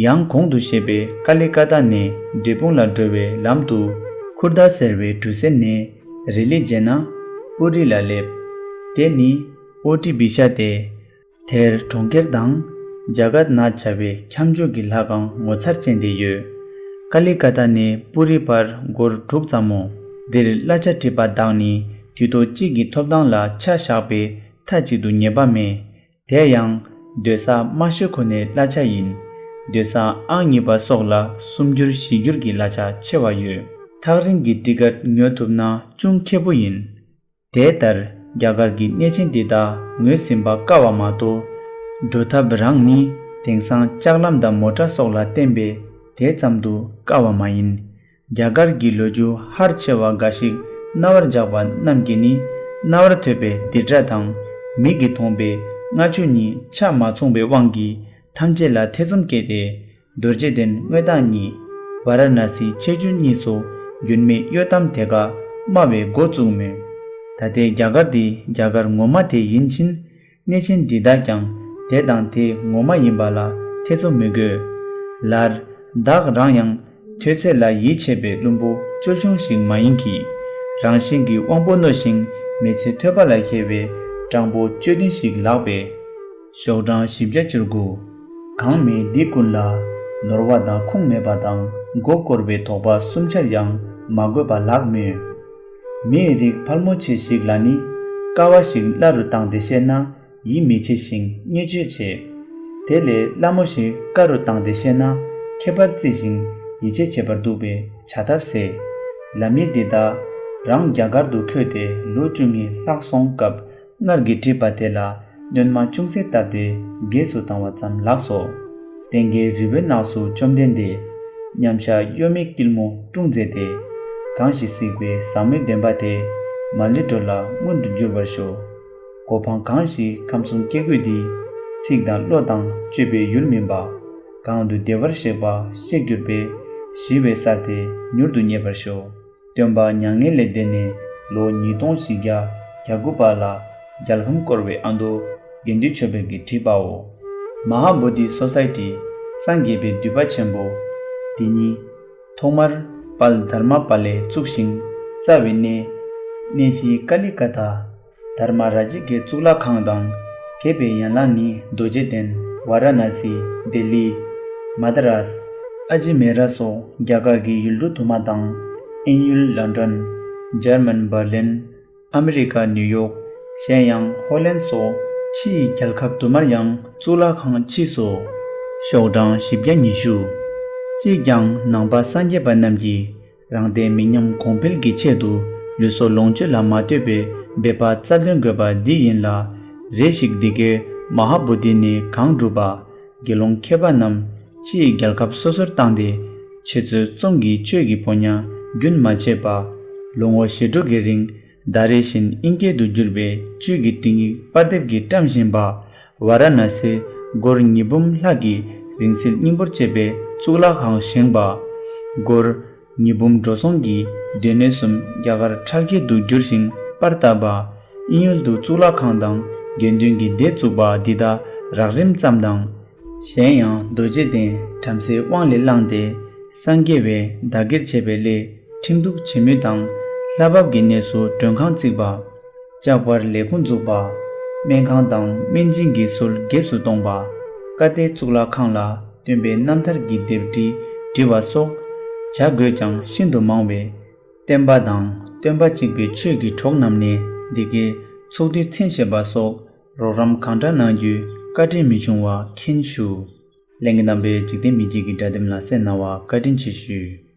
ཡང་གོང་དུ་བཤད་པའི་ཀ་ལི་ཀ་ཏ་ནས་འབྲས་སྤུངས་ལ་འགྲོ་བའི་ལམ་དུ་ཁུར་དྷ་ཟེར་བའི་གྲུ་གཟིངས་ནས་རི་ལི་མཇལ་ན་པུ་རི་ལ་སླེབས། དེ་ནི་ཨོ་ཏི་བི་ཤ་སྟེ། དེར་གྲོང་ཁྱེར་དང་རྒྱ་གར་ན་བྱ་བའི་ཁྱམས་ཆུ་གི་ལྷ་ཁང་ངོ་མཚར་ཅན་དེ་ཡོད། ཀ་ལི་ཀ་ཏ་ནས་པུ་རི་བར་སྒོར་དྲུག་ཙམ་མོ། འདིར་གླ་ཆ་སྤྲད་པ་དག་ནི་དུས་ཐོག་གཅིག་གི་ཐོབ་ཐང་ལ་ཆ་བཞག་པས་མཐའ་གཅིག་ཏུ་ཉེས་པ་མེད། དེ་ཡང་སྡོད་ས་དམའ་ཤོས་ཁོ་ནའི་གླ་ཆ་ཡིན། སྡོད་ས་ཨང་གཉིས་པ་སོགས་ལ་གསུམ་འགྱུར་བཞི་འགྱུར་གྱི་གླ་ཆ་ཆེ་བ་ཡོད། ཐག་རིང་གི་ཊི་ཀཊ་ཉོ་ཐུབ་ན་ཅུང་ཁེ་པོ་ཡིན། དེ་ལྟར་རྒྱ་གར་གྱི་གནས་ཆེན་འདི་དག་ངོས་ཟིན་པ་དཀའ་བ་མ་གཏོགས། འགྲོ་ཐབས་རང་ནི་དེང་སང་ལྕགས་ལམ་དང་མོ་ཊ་སོགས་ལ་བརྟེན་པས་དེ་ཙམ་དུ་དཀའ་བ་མ་ཡིན། རྒྱ་གར་གྱི་ལོ་རྒྱུས་ཧར་ཆེ་བ་འགའ་ཞིག་རྣ་བར་འཇགས་པ་རྣམས་ཀྱིས་ནི། རྣ་བར་ཐོས་པའི་ལྡིར་སྒྲ་དང་། མིག་གིས་མཐོང་པའི་རྔ་ཆུ་གཉིས་ཆ་མ་མཚུངས་པའི་དབང་གིས་ཐམས་ཅད་ལ་ཐེ་ཚོམ་སྐྱེས་ཏེ། རྡོ་རྗེ་གདན་དངོས་བདག་ཉིད་ཝཱ་ར་ཎ་སིའི་ཆེ་ཆུང་གཉིས་སུ་རྒྱུན་མེད་གཡོ་གཏམ་དེ་ཀ་སྨྲ་བའི་འགོ་བཙུགས་མོད། ད་ལྟའི་རྒྱ་གར་འདི་རྒྱ་གར་ངོ་མ་དེ་ཡིན་ཕྱིན། གནས་ཆེན་འདི་དག་ཀྱང་དེ་དང་དེ་ངོ་མ་ཡིན་པ་ལ་ཐེ་ཚོམ་མི་དགོས། ལར། བདག་རང་ཡང་ཐོས་ཚད་ལ་ཡིད་ཆེས་པའི་བླུན་པོ་ཅོལ་ཆུང་ཞིག་མ་ཡིན་གྱི། རང་བཞིན་གྱིས་དབང་པོ་རྣོ་ཞིང་མི་ཚེ་ཐོས་པ་ལ་མཁས་པའི་སྤྲང་པོ་ཅོ་ལྡན་ཞིག་ལགས་པས། ཤོག་གྲངས་བཞི་བརྒྱ་བཅུ་དགུ། གང་མེད་འདི་ཀུན་ལ། ནོར་བ་དང་ཁུངས་མེད་པ་དང་མགོ་བསྐོར་བའི་དོགས་པ་གསུམ་ཆར་ཡང་མ་དགོས་པ་ལགས་མོད། མིའི་རིགས་ཕལ་མོ་ཆེ་ཞིག་ལ་ནི་ཀ་བ་ཞིག་བླ་རུ་བཏང་སྟེ་བཤད་ན་ཡིད་མི་ཆེས་ཤིང་བརྙས་བཅོས་བྱེད། དེ་ལས་སླ་མོ་ཞིག་ཀ་རུ་བཏང་སྟེ་བཤད་ན་ཁྱད་པར་བརྩི་ཞིང་ཡིད་ཆེས་བྱེད་པར་འདུག་པས་བྱ་ཐབས་ཟད། ལམ་ཡིག་འདི་དག་རང་རྒྱ་གར་དུ་འཁོད་དེ་ལོ་བཅུ་གཉིས་ལྷག་སོང་སྐབས། སྔར་གྱི་བྲིས་པ་དེ་ལ་སྣོན་མ་ཅུང་ཟད་བཏབ་སྟེ་རྒྱས་སུ་བཏང་བ་ཙམ་ལགས་སོ། སྟེང་གི་རི་བོའི་ནགས་སུ་བཅོམ་ལྡན་འདས། མཉམ་བཞག་གཡོ་མེད་སྐྱིལ་མོ་ཀྲུང་མཛད་དེ། གང་ཞིག་གཟིགས་པའི་ཟབ་མོའི་བདེན་པ་དེ། མ་ལུས་འགྲོ་ལ་མངོན་དུ་འགྱུར་བར་ཤོག། གོ་འཕང་གང་ཞིག་ཁམས་གསུམ་སྐྱེ་དགུའི་འདི། ཚིག་དང་བློ་དང་སྤྱོད་པའི་ཡུལ་མིན་པ། གང་དུ་བདེ་བར་གཤེགས་པ་གཤེགས་གྱུར་པའི། ཞི་བའི་ས་དེ་མྱུར་དུ་རྙེད་པར་ཤོག། སྟོན་པ་མྱ་ངན་ལས་འདས་ནས་ལོ་ཉིས་སྟོང་བཞི་བརྒྱ་གྱ་དགུ་པ་ལ་རྒྱལ་ཁམས་བསྐོར་བའི་ཨ་མདོ་དགེ་འདུན་ཆོས་འཕེལ་གྱིས་བྲིས་པའོ། མ་ཧཱ་བོ་དྷི་སོ་སའི་ཊི། སངས་རྒྱས་པའི་འདུས་པ་ཆེན་པོ་འདི་ཉིད། ཐོག་མར་དཔལ་དྷརྨ་པཱ་ལས་བཙུགས་ཤིང་རྩ་བའི་གནས། གནས་གཞི་ཀ་ལི་ཀ་ཏ། དྷརྨ་རཱ་ཇ་གི་གཙུག་ལག་ཁང་དང་། གད་པའི་ཡན་ལག་ནི་རྡོ་རྗེ་གདན། ཝཱ་ར་ཎ་སི། ལྡི་ལི། མ་དཱ་རཱས། ཨ་ཇི་མེ་ར་སོགས་རྒྱ་གར་གྱི་ཡུལ་གྲུ་དུ་མ་དང་། དབྱིན་ཡུལ་ལོན་ཌོན། འཇར་མན་འབར་ལིན། ཨ་མི་རི་ཀ་ནིའུ་ཡོག། གཞན་ཡང་ཧོ་ལན་སོགས་ཕྱི་ཡི་རྒྱལ་ཁབ་དུ་མར་ཡང་གཙུག་ལག་ཁང་མཆིས་སོ། ཤོག་གྲངས་བཞི་བརྒྱ་ཉི་ཤུ། གཅིག་ཀྱང་ནང་པ་སངས་རྒྱས་པ་རྣམས་ཀྱིས། རང་སྡེ་མི་ཉམས་གོང་འཕེལ་གྱི་ཆེད་དུ་ལུས་སྲོག་ལོངས་སྤྱོད་ལ་མ་ལྟོས་པའི་འབད་པ་རྩལ་འདོན་དགོས་པ་འདི་ཡིན་ལ། རེ་ཞིག་འདི་གའི་མ་ཧཱ་བོ་དྷི་ནི་གང་བསྒྲུབས་པ། དགེ་སློང་མཁས་པ་རྣམས་ཕྱི་ཡི་རྒྱལ་ཁབ་སོ་སོར་བཏང་སྟེ། འཆད་རྩོད་རྩོམ་གྱི་ཆོས་ཀྱི་ཕོ་ཉ་རྒྱུན་མ་ཆད་པ། ལོ་ངོ་ཞེ་དྲུག་གི་རིང་ཟླ་རེ་བཞིན་དབྱིན་སྐད་དུ་བསྒྱུར་བའི་ཆོས་ཀྱི་སྤྲིངས་ཡིག་པར་དེབ་ཀྱིས་བཀྲམ་བཞིན་པ། ཝཱ་ར་ཎ་སི་སྒོར་ཉིས་འབུམ་ལྷག་གི་ རིང་བསྲེལ་སྙིང་པོར་བཅས་པའི་གཙུག་ལག་ཁང་བཞེངས་པ། སྒོར་ཉི་འབུམ་འགྲོ་སོང་གི་སྡོད་གནས་གསུམ་རྒྱ་གར་ཁྲལ་བརྒྱད་དུ་བསྒྱུར་ཞིང་པར་བཏབ་པ། དབྱིན་ཡུལ་དུ་གཙུག་ལག་ཁང་དང་དགེ་འདུན་གྱི་སྡེ་བཙུགས་པ་འདི་དག་རགས་རིམ་ཙམ་དང་། གཞན་ཡང་རྡོ་རྗེ་གདན་བྲམ་ཟེའི་དབང་ལས་བླངས་ཏེ་སངས་རྒྱས་པས་བདག་གིར་བྱས་པའི་སླད་ཁྲིམས་གཏུག་བྱེད་མུས་དང་ལྷ་བབས་ཀྱི་གནས་སུ་མགྲོན་ཁང་བརྩིགས་པ། ལྕགས་པར་ལས་ཁུངས་འཛུགས་པ། སྨན་ཁང་དང་སྨན་སྦྱིན་གྱི་སྲོལ་རྒྱས་སུ་གཏོང་བ། བཀའ་སྡེ་གཙུག་ལག་ཁང་ལ་སྟོན་པའི་རྣམ་ཐར་གྱི་ལྡེབས་བྲིས་བྲི་བ་སོགས་བྱ་དགོས་ཀྱང་ཤིན་ཏུ་མང་བས། བསྟན་པ་དང་སྟོན་པ་གཅིག་པའི་ཆོས་ཀྱི་གྲོགས་རྣམས་ནས་འདི་གའི་ཚོགས་འདུའི་མཚན་བཞེས་པ་སོགས་རོགས་རམ་གང་དྲག་གནང་རྒྱུའི་བཀའ་དྲིན་མི་འབྱུང་བ་མཁྱེན་ཞུ། ལྷན་རྒྱས་རྣམ་པས་འཇིག་རྟེན་མི་མཇེད་ཀྱི་དྲ་དེབ་ལ་གསན་གནང་བར་བཀའ་དྲིན་ཆེ་ཞུ།